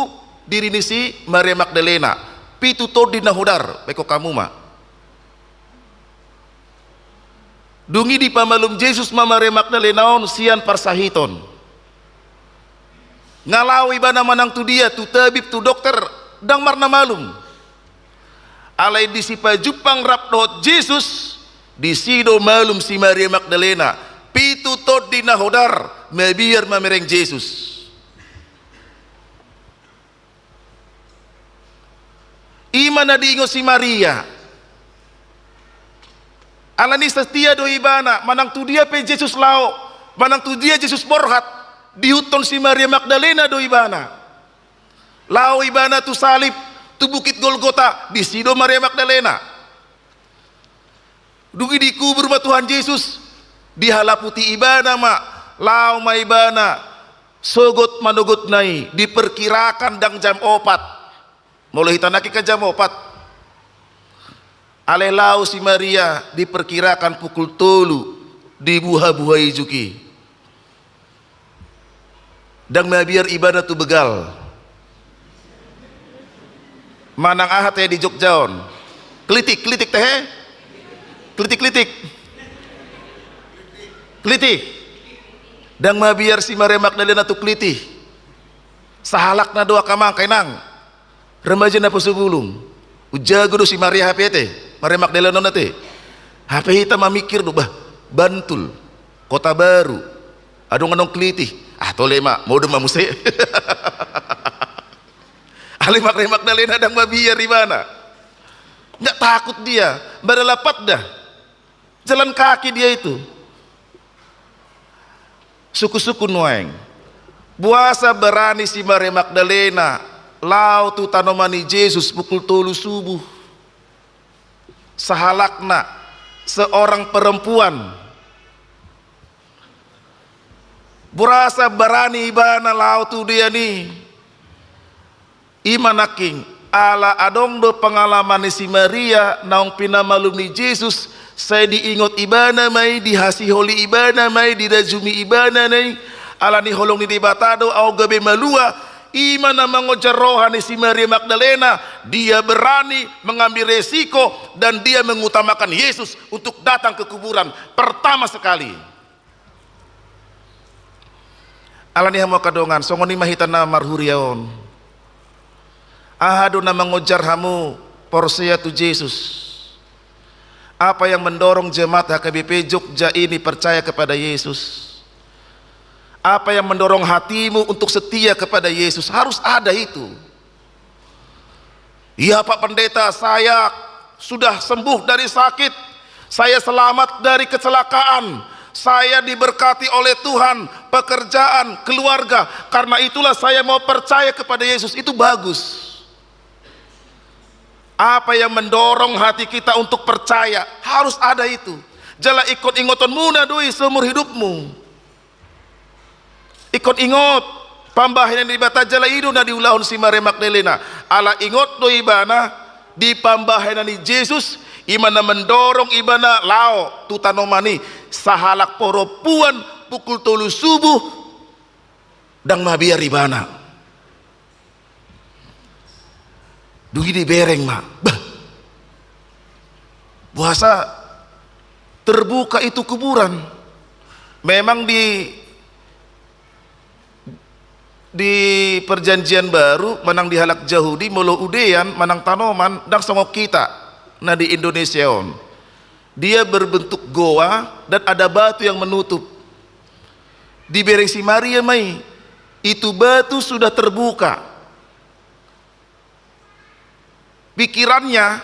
diri ni si Maria Magdalena. Pitu tondi na hodar, baen hamu ma. Dung i dipamalum Jesus ma Maria Magdalena on sian parsahiton. Nga laho ibana manang tu dia, tu tabib, tu dokter, dang marna malum. Alai disi pajumpang rap dohot Jesus, disi do malum si Maria Magdalena, pitu tondi na hodar mabiar mamereng Jesus. I ma na diingot si Maria. Alani setia do ibana, manang tu dia pe Jesus laho, manang tu dia Jesus borhat, diihuthon si Maria Magdalena do ibana. Laho ibana tu salib, tu bukit Golgota, disi do Maria Magdalena. Dung i dikubur ma Tuhan Jesus, dihalaputi ibana ma, laho ma ibana sogot manogotna i, diperkirakan dang jam opat. Molo hita nangkin kan jam opat. Alai laho si Maria diperkirakan pukul tolu, dibuha-buha ijuk i. Dang mabiar ibana tu begal. Manang aha te di Jogja on? Klitik, klitik te he? Klitik, klitik. Kliti. Dang mabiar si Maria Magdalena tu kliti. Sahalakna do angka amang, inang. Remaja naposobulung. Umjago do si Maria hape te, Maria Magdalena on ate. Hape hita mamikir do, bah, Bantul, Kota Baru, adong annon kliti. Ah, tole ma, modom ma muse. Alai Maria Magdalena dang mabiar ibana. Nggak takut dia, mardalan pat da. Jalan kaki dia itu. Sungkun-sungkun nuaeng. Boasa berani si Maria Magdalena laho tu tanoman ni Jesus pukul tolu subuh. Sahalakna, seorang perempuan. Boasa berani ibana laho tu dia ni. I ma nangkin, ala adong do pengalaman ni si Maria naung pinamalum ni Jesus, sai diingot ibana ma i, dihasiholi ibana ma i, dirajumi ibana ma i, alani holong ni Debata do ahu gabe malua. I ma na mangonjar roha ni si Maria Magdalena, dia berani mengambil resiko dan dia mengutamakan Yesus untuk datang ke kuburan pertama sekali. Alani hamu angka dongan, songon i ma hita na marhuria on. Aha do na mangonjar hamu porsea tu Jesus? Apa yang mendorong jemaat H K B P Jogja ini percaya kepada Yesus? Apa yang mendorong hatimu untuk setia kepada Yesus? Harus ada itu. "Iya, Pak Pendeta, saya sudah sembuh dari sakit, Saya selamat dari kecelakaan. Saya diberkati oleh Tuhan, pekerjaan, keluarga. Karena itulah saya mau percaya kepada Yesus. Itu bagus. Apa yang mendorong hati kita untuk percaya? Harus ada itu. Jala ingkon ingotonmuna do i seumur hidupmu. Ingkon ingot pambahenan ni Debata, jala i do na diulahon si Maria Magdalena. Ala ingot do ibana di pambahenan ni Jesus, i ma na mendorong ibana laho tu tanoman i. Sahalak parompuan pukul tolu subuh, ndang mabiar ibana. Dung i dibereng ma. Bah. Boasa terbuka itu kuburan? Memang di, di Perjanjian Baru, manang di halak Jahudi, molo udean manang tanoman, ndang songon hita na di Indonesia on. Dia berbentuk goa dan ada batu yang menutup. Dibereng si Maria ma i, itu batu sudah terbuka. Pikirannya,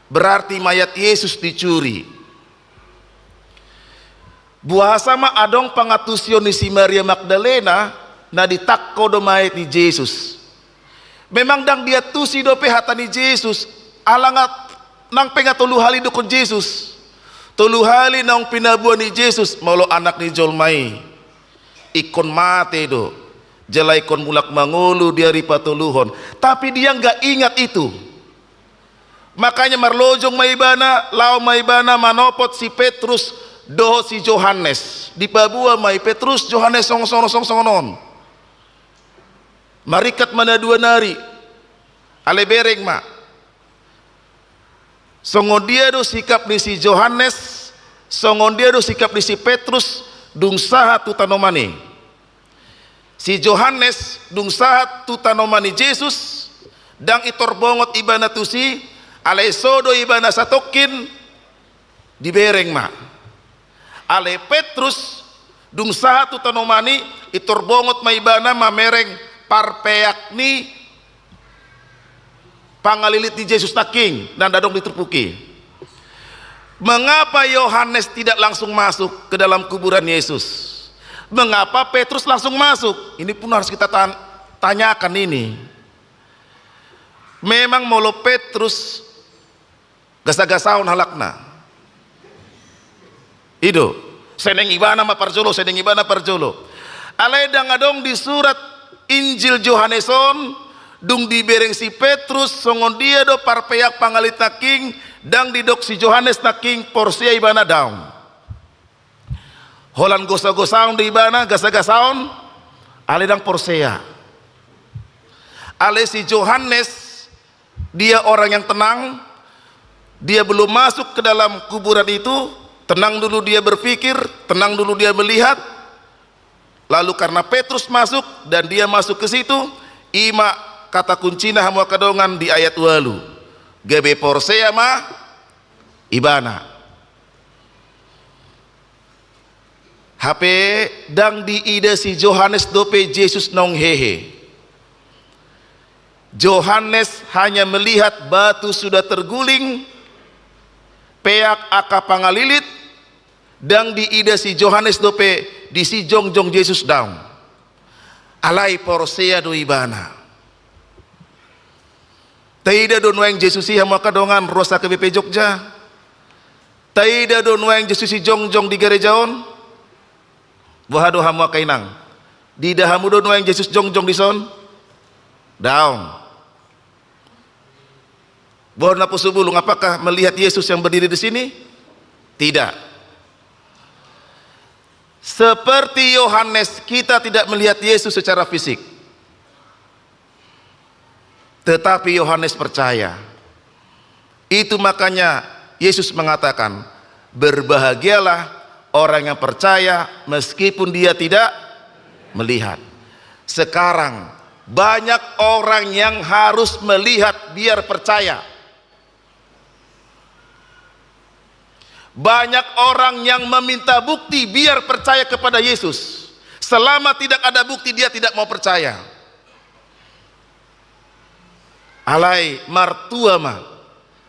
berarti mayat Yesus dicuri. Boasa ma adong pangantusion ni si Maria Magdalena na ditangko do mayat ni Jesus. Memang ndang diantusi dope hata ni Jesus, ala nga nang pe nga tolu hali didok Jesus. Tolu hali naung pinaboa ni Jesus, molo Anak ni jolma i, ingkon mate do, jala ingkon mulak mangolu di ari patoluhon. Tapi dia nggak ingat itu. Makanya marlojong ma ibana, laho ma ibana manopot si Petrus dohot si Johannes. Dipaboa ma i Petrus, Johannes, songon, songon, songon, songon on. Maringkat ma na dua nari. Alai bereng ma. Songon dia do sikap ni si Johannes, songon dia do sikap ni si Petrus, dung sahat tu tanoman i. Si Johannes dung sahat tu tanoman ni Jesus, ndang itor bongot ibana tusi, alai so do ibana satongkin, dibereng ma. Alai Petrus dung sahat tu tanoman i, itor bongot ma ibana mamereng parpeak ni pangalilit ni Jesus nangkin, na ndang adong di turpuk i. Mengapa Yohanes tidak langsung masuk ke dalam kuburan Yesus? Mengapa Petrus langsung masuk? Ini pun harus kita tan-, tanyakan ini. Memang molo Petrus gasa-gasaon halakna. I do. Sonang ibana ma parjolo, sonang ibana parjolo. Alai ndang adong di surat Injil Johannes on, dung dibereng si Petrus, songon dia do parpeak pangalilit nangkin, ndang didok si Johannes nangkin porsea ibana, daong. Holan gosa-gosaon do ibana, gasa-gasaon, alai ndang porsea. Alai si Johannes, dia orang yang tenang, dia belum masuk ke dalam kuburan itu, tenang dulu dia berpikir, tenang dulu dia melihat. Lalu karena Petrus masuk dan dia masuk ke situ, i ma kata kuncina, hamu angka dongan, di ayat ualu. Gabe porsea ma ibana. Hape ndang diida si Johannes dope Jesus naung hehe. Johannes hanya melihat batu sudah terguling, peak angka pangalilit, ndang diida si Johannes dope disi jongjong Jesus, daong. Alai porsea do ibana. Taida do nuaeng Jesus i, hamu angka dongan, ruas H K B P Jogja? Taida do nuaeng Jesus i jongjong di gareja on? Boha do hamu angka inang? Diida hamu do nuaeng Jesus jongjong dison? Daong. Boha do naposobulung, apakah melihat Yesus yang berdiri di sini? Tidak. Seperti Yohanes, kita tidak melihat Yesus secara fisik. Tetapi Yohanes percaya. Itu makanya Yesus mengatakan, "Berbahagialah orang yang percaya meskipun dia tidak melihat." Sekarang, banyak orang yang harus melihat biar percaya. Banyak orang yang meminta bukti biar percaya kepada Yesus. Selama tidak ada bukti, dia tidak mau percaya. Alai martua ma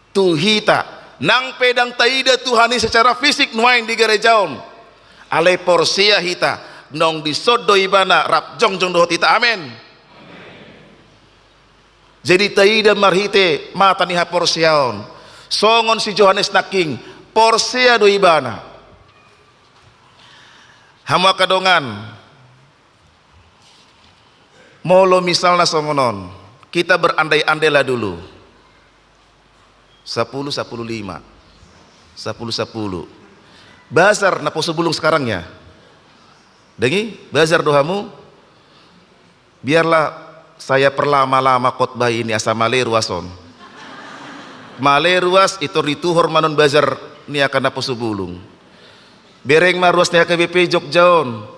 tu hita, Nang pe ndang taida Tuhan i secara fisik nuaeng di gareja on, alai porsea hita, nang dison do Ibana, rap jongjong dohot hita. Amen. Jadi taida marhite mata ni haporseaon. Songon si Johannes nangkin, porsea do ibana. Hamu angka dongan, molo misalna songon on, kita berandai-andailah dulu. Sapuluh, sapuluh lima. Sapuluh, sapuluh. Bazar naposo bulung sekarang ya. Dengi, bazar do hamu. Biarlah saya perlama-lama khotbah ini asa male ruas on. Male ruas, itor dituhor ma on bazar ni angka naposo bulung. Bereng ma ruas ni H K B P Jogja on.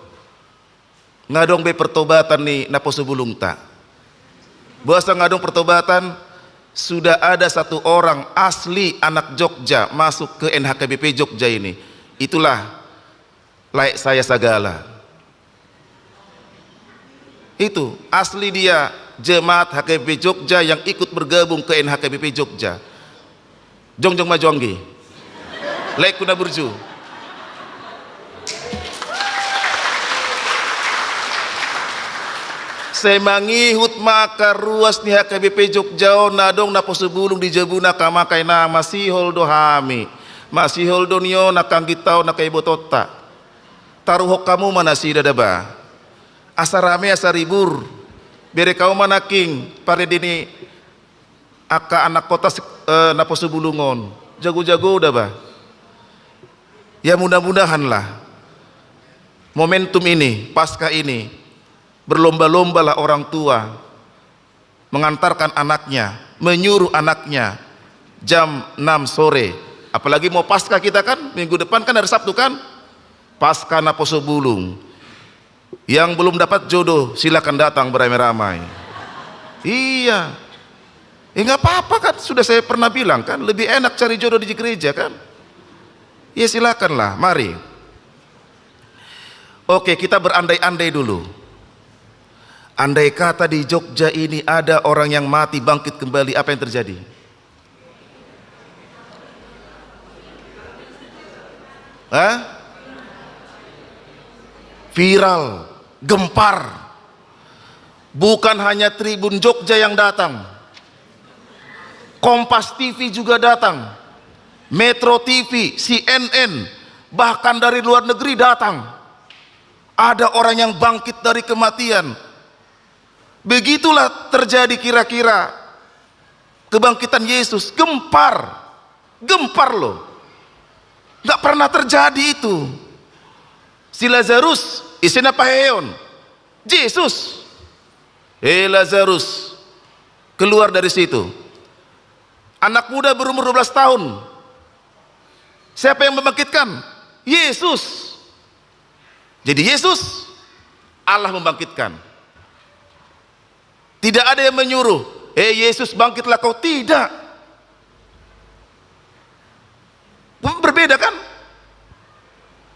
Nga adong be pertobatan ni naposo bulungta. Boasa nga adong pertobatan? Sudah ada satu orang asli anak Jogja masuk ke N H K B P Jogja ini. Itulah layak saya sagala. Itu asli dia, jemaat H K B P Jogja yang ikut bergabung ke N H K B P Jogja. Jongjong ma jo anggi. Laekku na burju. Sai mangihut ma angka ruas ni H K B P Jogja on, na adong naposo bulung di jabuna, angka amang inang, masihol do hami. Masihol do nion angka angginta on, angka ibotonta. Taruhon hamu ma nasida da ba. Asa rame, asa ribur. Bereng hamu ma nangkin parende ni angka anak kota sek-, eh, naposo bulung on. Jago-jago da ba. Ya, mudah-mudahanlah momentum ini, Paskah ini, berlomba-lombalah orang tua mengantarkan anaknya, menyuruh anaknya jam enam sore. Apalagi mau Paskah kita kan, minggu depan kan hari Sabtu kan? Paskah naposo bulung. Yang belum dapat jodoh, silakan datang beramai-ramai. Iya. Ya, nggak apa-apa kan, sudah saya pernah bilang kan, lebih enak cari jodoh di gereja kan. Ya, silakanlah, mari. Oke, kita berandai-andai dulu. Andai kata di Jogja ini ada orang yang mati bangkit kembali, apa yang terjadi? Hah? Viral, gempar. Bukan hanya Tribun Jogja yang datang. Kompas T V juga datang. Metro T V, C N N, bahkan dari luar negeri datang. Ada orang yang bangkit dari kematian. Begitulah terjadi kira-kira kebangkitan Yesus. Gempar. Gempar loh. Nggak pernah terjadi itu. Si Lazarus, ise na paheheon? Jesus. "Hei Lazarus, keluar dari situ." Anak muda berumur dua belas tahun. Siapa yang membangkitkan? Yesus. Jadi Yesus, Allah membangkitkan. Tidak ada yang menyuruh, "Eh Yesus, bangkitlah kau." Tidak. Berbeda kan?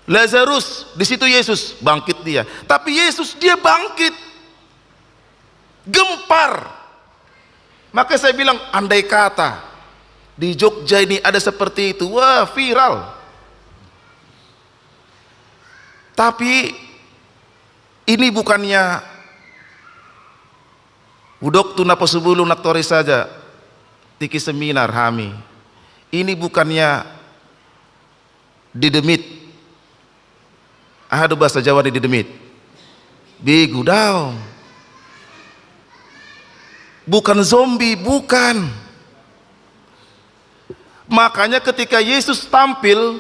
Lazarus, di situ Yesus, bangkit dia. Tapi Yesus, dia bangkit. Gempar. Maka saya bilang, andai kata di Jogja ini ada seperti itu, wah, viral. Tapi ini bukannya, hudok tu naposo bulung nantoari saja, tingki seminar hami. Ini bukannya didemit. Aha do bahasa Jawa ni didemit? Begu, daong. Bukan zombie, bukan. Makanya ketika Yesus tampil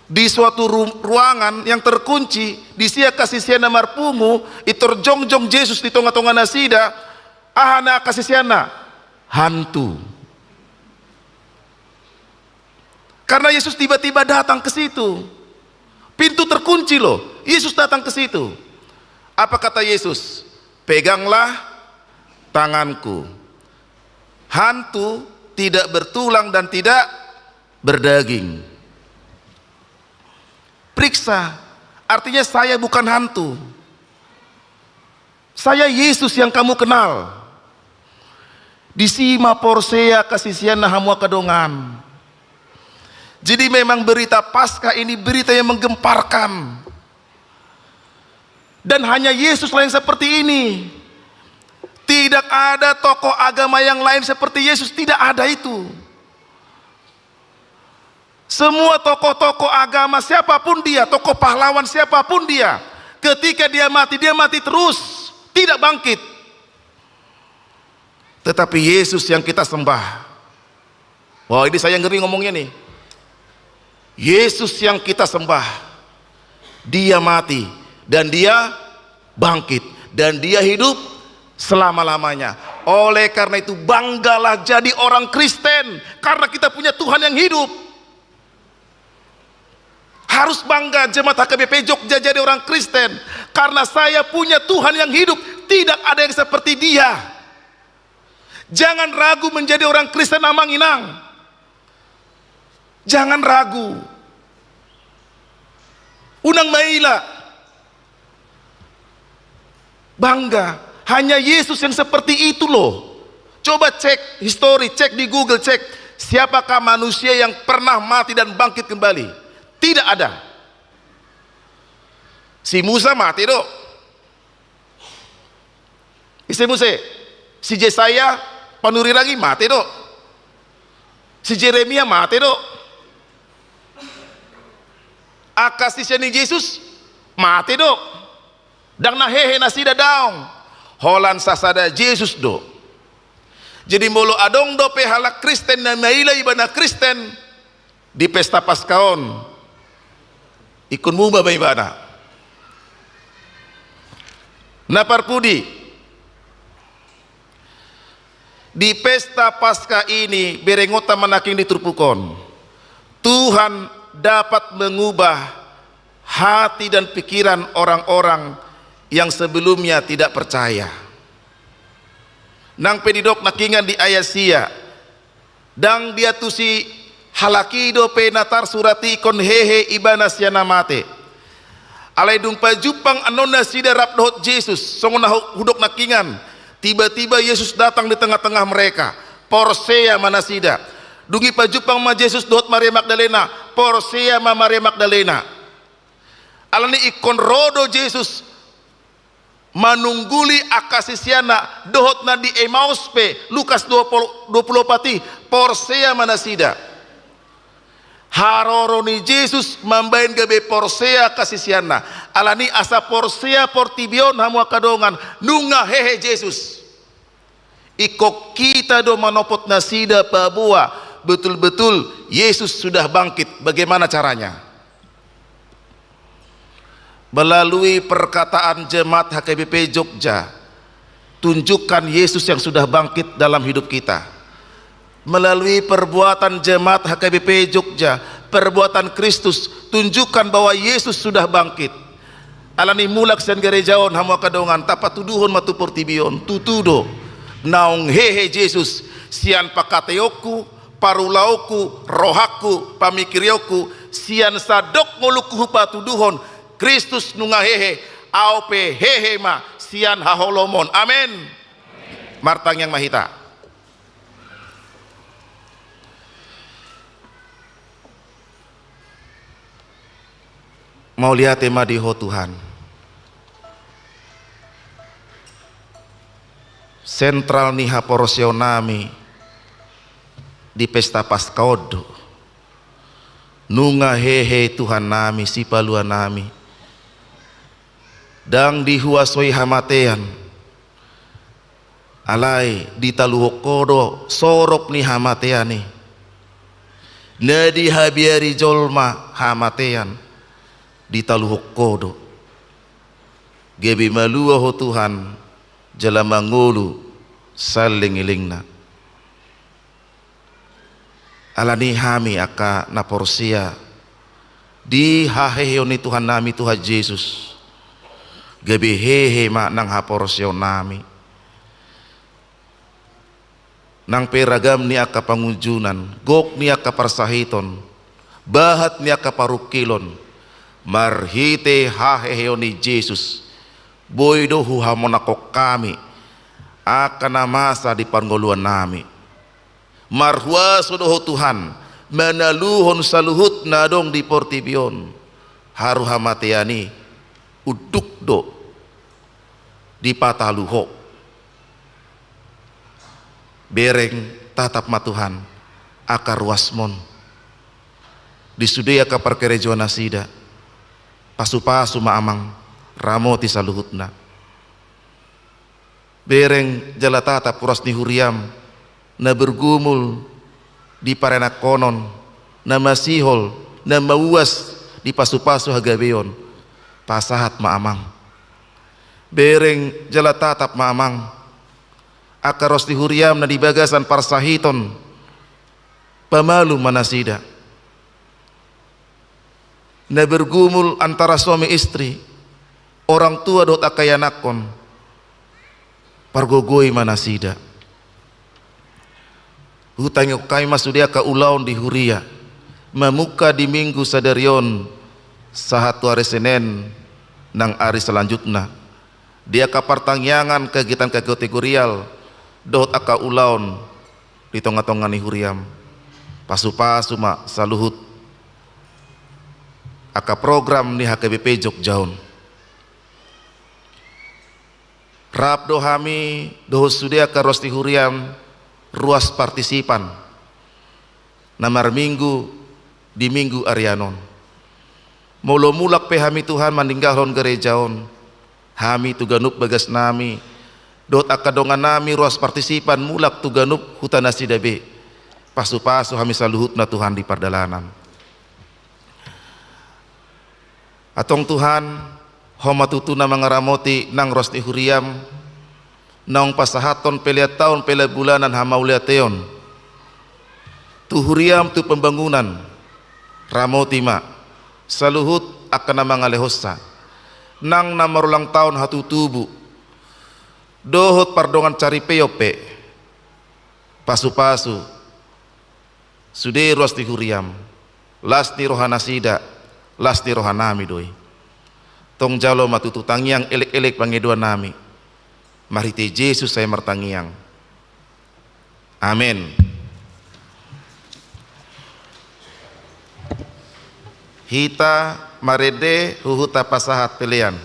di suatu ru-, ruangan yang terkunci, disi angka siseanna marpungu, itor jongjong Jesus di tonga-tonga nasida, aha na angka siseanna? Hantu. Karena Yesus tiba-tiba datang ke situ. Pintu terkunci loh. Yesus datang ke situ. Apa kata Yesus? "Peganglah tanganku." Hantu tidak bertulang dan tidak berdaging. Periksa, artinya saya bukan hantu. Saya Yesus yang kamu kenal. Disi ma porsea angka siseanna, hamu angka dongan. Jadi memang berita Paskah ini berita yang menggemparkan. Dan hanya Yesuslah yang seperti ini. Tidak ada tokoh agama yang lain seperti Yesus, tidak ada itu. Semua tokoh-tokoh agama, siapapun dia, tokoh pahlawan siapapun dia, ketika dia mati, dia mati terus, tidak bangkit. Tetapi Yesus yang kita sembah. Wah, ini saya ngeri ngomongnya nih. Yesus yang kita sembah, Dia mati dan Dia bangkit dan Dia hidup selama-lamanya. Oleh karena itu, banggalah jadi orang Kristen karena kita punya Tuhan yang hidup. Harus bangga jemaat H K B P Jogja jadi orang Kristen karena saya punya Tuhan yang hidup. Tidak ada yang seperti Dia. Jangan ragu menjadi orang Kristen, amang inang. Jangan ragu. Unang maila. Bangga. Hanya Yesus yang seperti itu loh. Coba cek histori, cek di Google, cek siapakah manusia yang pernah mati dan bangkit kembali. Tidak ada. Si Musa mate do. Ise muse? Si Jesaya panurirang i mate do. Si Jeremia mate do. Angka sisean ni Jesus mate do. Ndang na hehe nasida, daong. Holan sasada Jesus do. Jadi molo adong dope halak Kristen na maila ibana Kristen, di pesta Paskah on, ingkon muba ma ibana. Na parpudi, di pesta Paskah ini berengonta ma nangkin di turpuk on. Tuhan dapat mengubah hati dan pikiran orang-orang yang sebelumnya tidak percaya. Nang pe didok nangkiningan di ayat sia, ndang diantusi halak i dope na tarsurat i ingkon hehe ibana sian na mate. Alai dung pajumpang annon nasida rap dohot Jesus, songon na hu-, hudok nangkiningan, tiba-tiba Yesus datang di tengah-tengah mereka. Porsea ma nasida. Dung i pajumpang ma Jesus dohot Maria Magdalena, porsea ma Maria Magdalena. Alani ingkon ro do Jesus manungguli angka siseanna, dohot na di Emaus pe, Lukas dua puluh, dua puluh opat i, porsea ma nasida. Haroro ni Jesus mambahen gabe porsea angka siseanna. Alani asa porsea portibi on, hamu angka dongan, nunga hehe Jesus. Ingkon hita do manopot nasida paboa betul-betul Yesus sudah bangkit. Bagaimana caranya? Melalui perkataan jemaat H K B P Jogja, tunjukkan Yesus yang sudah bangkit dalam hidup kita. Melalui perbuatan jemaat H K B P Jogja, perbuatan Kristus, tunjukkan bahwa Yesus sudah bangkit. Alani mulak sian gareja on, hamu angka dongan, tapatuduhon ma tu portibi on, tutu do, naung hehe Jesus, sian pangkataionku, parulaonku, rohangku, pamingkirionku, sian sandok ngolungku hupatuduhon, Kristus nunga hehe, ahu pe hehe ma sian haholomon. Amen. Martangiang ma hita. Mauliate ma di Ho Tuhan. Sentral ni haporseaonnami di pesta Paskah on do, nunga hehe Tuhannami, Sipaluanami. Ndang dihuasoi hamatean, alai ditaluhon Ho do sorop ni hamatean i. Na dihabiari jolma hamatean, ditaluhon Ho do. Gabe malua Ho Tuhan, jala mangolu saleleng-lelengna. Alani hami angka na porsea di haheheon ni Tuhannami Tuhan Jesus, gabe hehe ma nang haporseaonnami. Nang pe ragam ni angka pangunjunan, gok ni angka parsahiton, bahat ni angka parungkilon, marhite haheheon ni Jesus, boi do huhamonanghon hami angka na masa di parngoluonnami. Marhuaso do Ho Tuhan, manaluhon saluhut na adong di portibi on. Haru hamatean i unduk do dipatalu Ho. Bereng tatap ma Tuhan angka ruasmon di sude angka parkarejoan nasida. Pasupasu ma Amang, ramoti saluhutna. Bereng jala tatap ruas ni huriam na bergumul di paranakkonon, na masihol, na mauas di pasupasu hagabeon. Pasahat ma Amang. Bereng jala tatap ma Amang angka ruas ni huriam na di bagasan parsahiton. Pamalum ma nasida. Na bergumul antara suami istri, orang tua dohot angka ianakkon, pargogoi ma nasida. Hutangihon hami ma sude angka ulaon di huria, mamungka di Minggu sadari on sahat tu ari Senen nang ari selanjutna. Di angka partangiangan kegiatan kategorial dohot angka ulaon di tongatonga ni huriam. Pasupasu ma saluhut angka program ni H K B P Jogja on. Rap do hami dohot sude angka ruas ni huriam, ruas partisipan na marminggu di Minggu arian on. Molo mulak pe hami Tuhan maninggalhon gareja on, hami tu ganup bagasnami dohot angka dongannami ruas partisipan mulak tu ganup huta nasida be. Pasupasu hami saluhutna Tuhan di pardalanan. Antong Tuhan, Ho ma tutu na mangaramoti nang ruas ni huriam, naung pasahathon pelean taon pelean bulanan hamauliateon tu huriam tu pembangunan. Ramoti ma saluhut angka na mangalehonsa, nang na marulang taon hatutubu dohot pardongan saripeon pe. Pasupasu sude ruas ni huriam, las ni roha nasida, las ni rohanami do i. Tong jalo ma tutu tangiang elek-elek pangidoannami. Marhite Jesus sai martangiang. Amen. Hita marende huhut tapasahat pelean.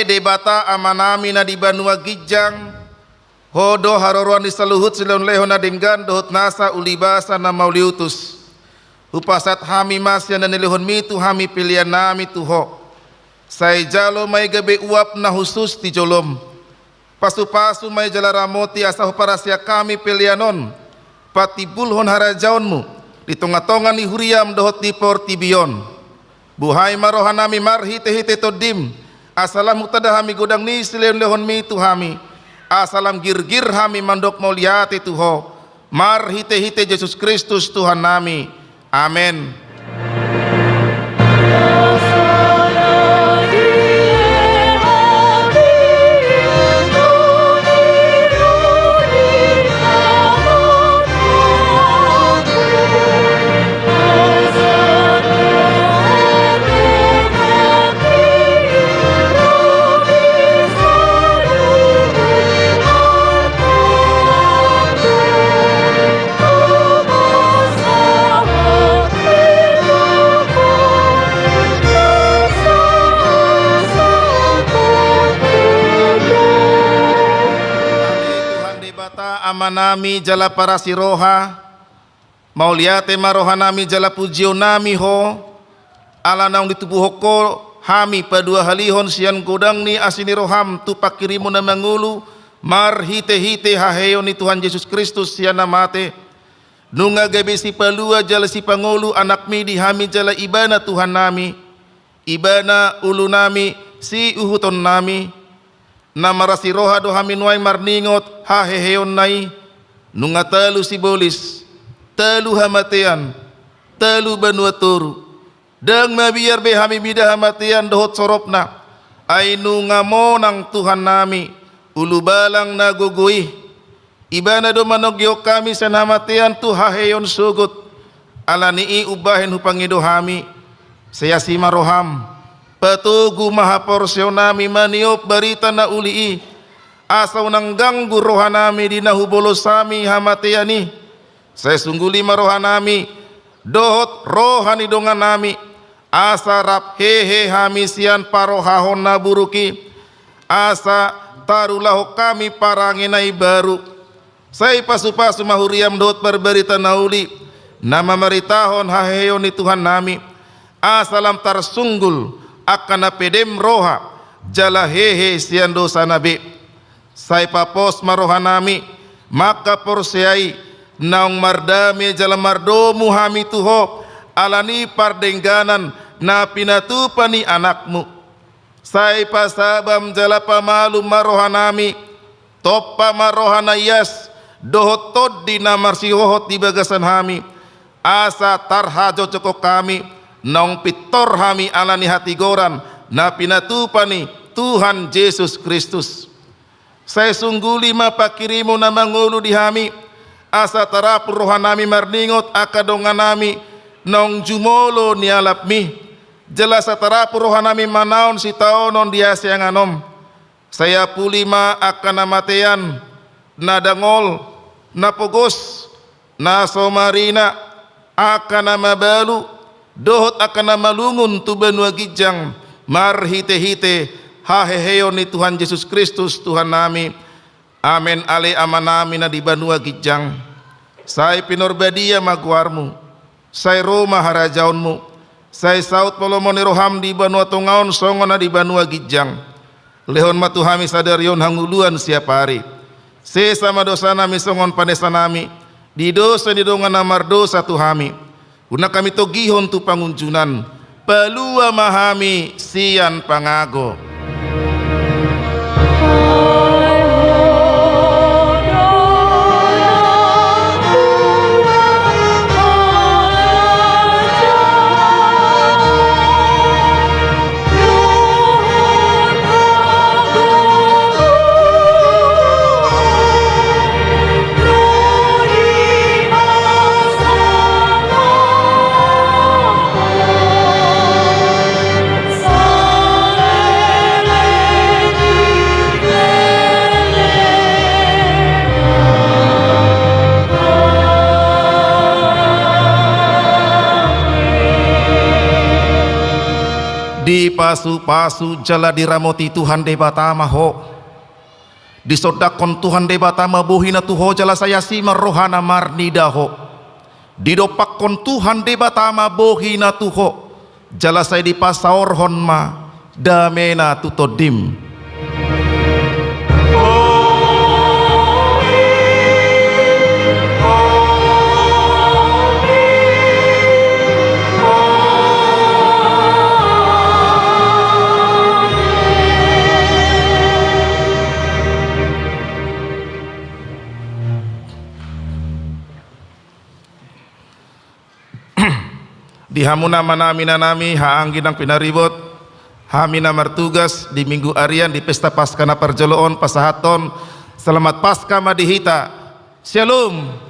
Debata Amanami na di banua ginjang, Ho do haroroan ni saluhut silehonlehon na denggan dohot nasa ulibasa na mauliutus. Hupasahat hami ma sian na nilehonmi tu hami peleannami tu Ho. Sai jalo ma i gabe uap na hushus di jolom. Pasupasu ma i jala ramoti asa huparasiak hami pelean on patimbulhon harajaonmu di tongatonga ni huriam dohot di portibi on. Buhai ma rohanami marhitehite Tondim, asa lam hutanda hami godang ni silehonlehonmi tu hami, asa lam girgir hami mandok mauliate tu Ho, marhitehite Jesus Kristus Tuhannami. Amen. Tuhan Debata Amanami jala parasi roha, mauliate ma rohanami jala pujionnami Ho, ala naung ditubuhon Ho hami paduahalihon sian godang ni asi ni roham tu pangkirimon na mangolu, marhitehite haheheon ni Tuhan Jesus Kristus sian na mate. Nunga gabe sipalua jala sipangolu Anakmi di hami jala Ibana Tuhannami, Ibana ulunami, siuhutonnami. Na marasi roha do hami nuaeng marningot haheheonna i. Nunga talu sibolis, talu hamatean, talu banua toru. Ndang mabiar be hami mida hamatean dohot soropna. Ai nunga monang Tuhannami, ulubalang na gogo i. Ibana do manogihon hami sian hamatean tu haheheon sogot. Ala ni i umbahen hupangido hami, sai asi ma roham, patogu ma haporseaonnami maniop barita na uli i, asa unang ganggu rohanami di na hubolos hami hamatean i. Sai sungguli ma rohanami dohot roha ni dongannami, asa rap hehe hami sian parohahon na buruk i, asa tarulahon hami parange na imbaru. Sai pasupasu ma huriam dohot parbarita na uli na mamaritahon haheheon ni Tuhannami, asa lam tarsunggul angka na pedem roha jala hehe sian dosana be. Sai papos ma rohanami mangkaporseai naung mardame jala mardomu hami tu Ho ala ni pardengganan na pinatupa ni Anakmu. Sai pasabam jala pamalum ma rohanami, tompa ma roha na ias dohot tondi na marsihohot di bagasan hami, asa tarhajojokhon hami naung pintor hami ala ni hatigoran na pinatupa ni Tuhan Jesus Kristus. Sai sungguli ma pangkirimon na mangolu di hami, asa tarapul rohanami marningot angka dongannami naung jumolo nialapmi, jala asa tarapul rohanami manaon sitaonon di hasiangan on. Sai apuli ma angka na matean, na dangol, na pogos, na so marina, angka na mabalu, dohot angka na malungun tu banua ginjang, marhitehite haheheon ni Tuhan Jesus Kristus Tuhannami. Amen. Ale Amanami na di banua ginjang, sai pinarbadia ma goarmu, sai ro ma harajaonmu, sai saut ma lomo ni roham di banua tonga on songon na di banua ginjang. Lehon ma tu hami sadari on hangoluan siapari. Sesa ma dosanami songon panesanami di dosa ni dongan na mardosa tu hami. Unang hami togihon tu pangunjunan, palua ma hami sian pangago. Dipasupasu jala diramoti Tuhan Debata ma ho. Disondangkon Tuhan Debata ma bohina tu ho jala sai asi ma rohana marnida ho. Didompakkon Tuhan Debata ma bohina tu ho, jala sai dipasaorhon ma damena tu tondim. Di hamu na amanami, inanami, haha anggi nang pinaribot, hami na martugas di Minggu Arian di Pesta Paskah na parjolo on pasahathon Selamat Paskah ma di hita. Syalom.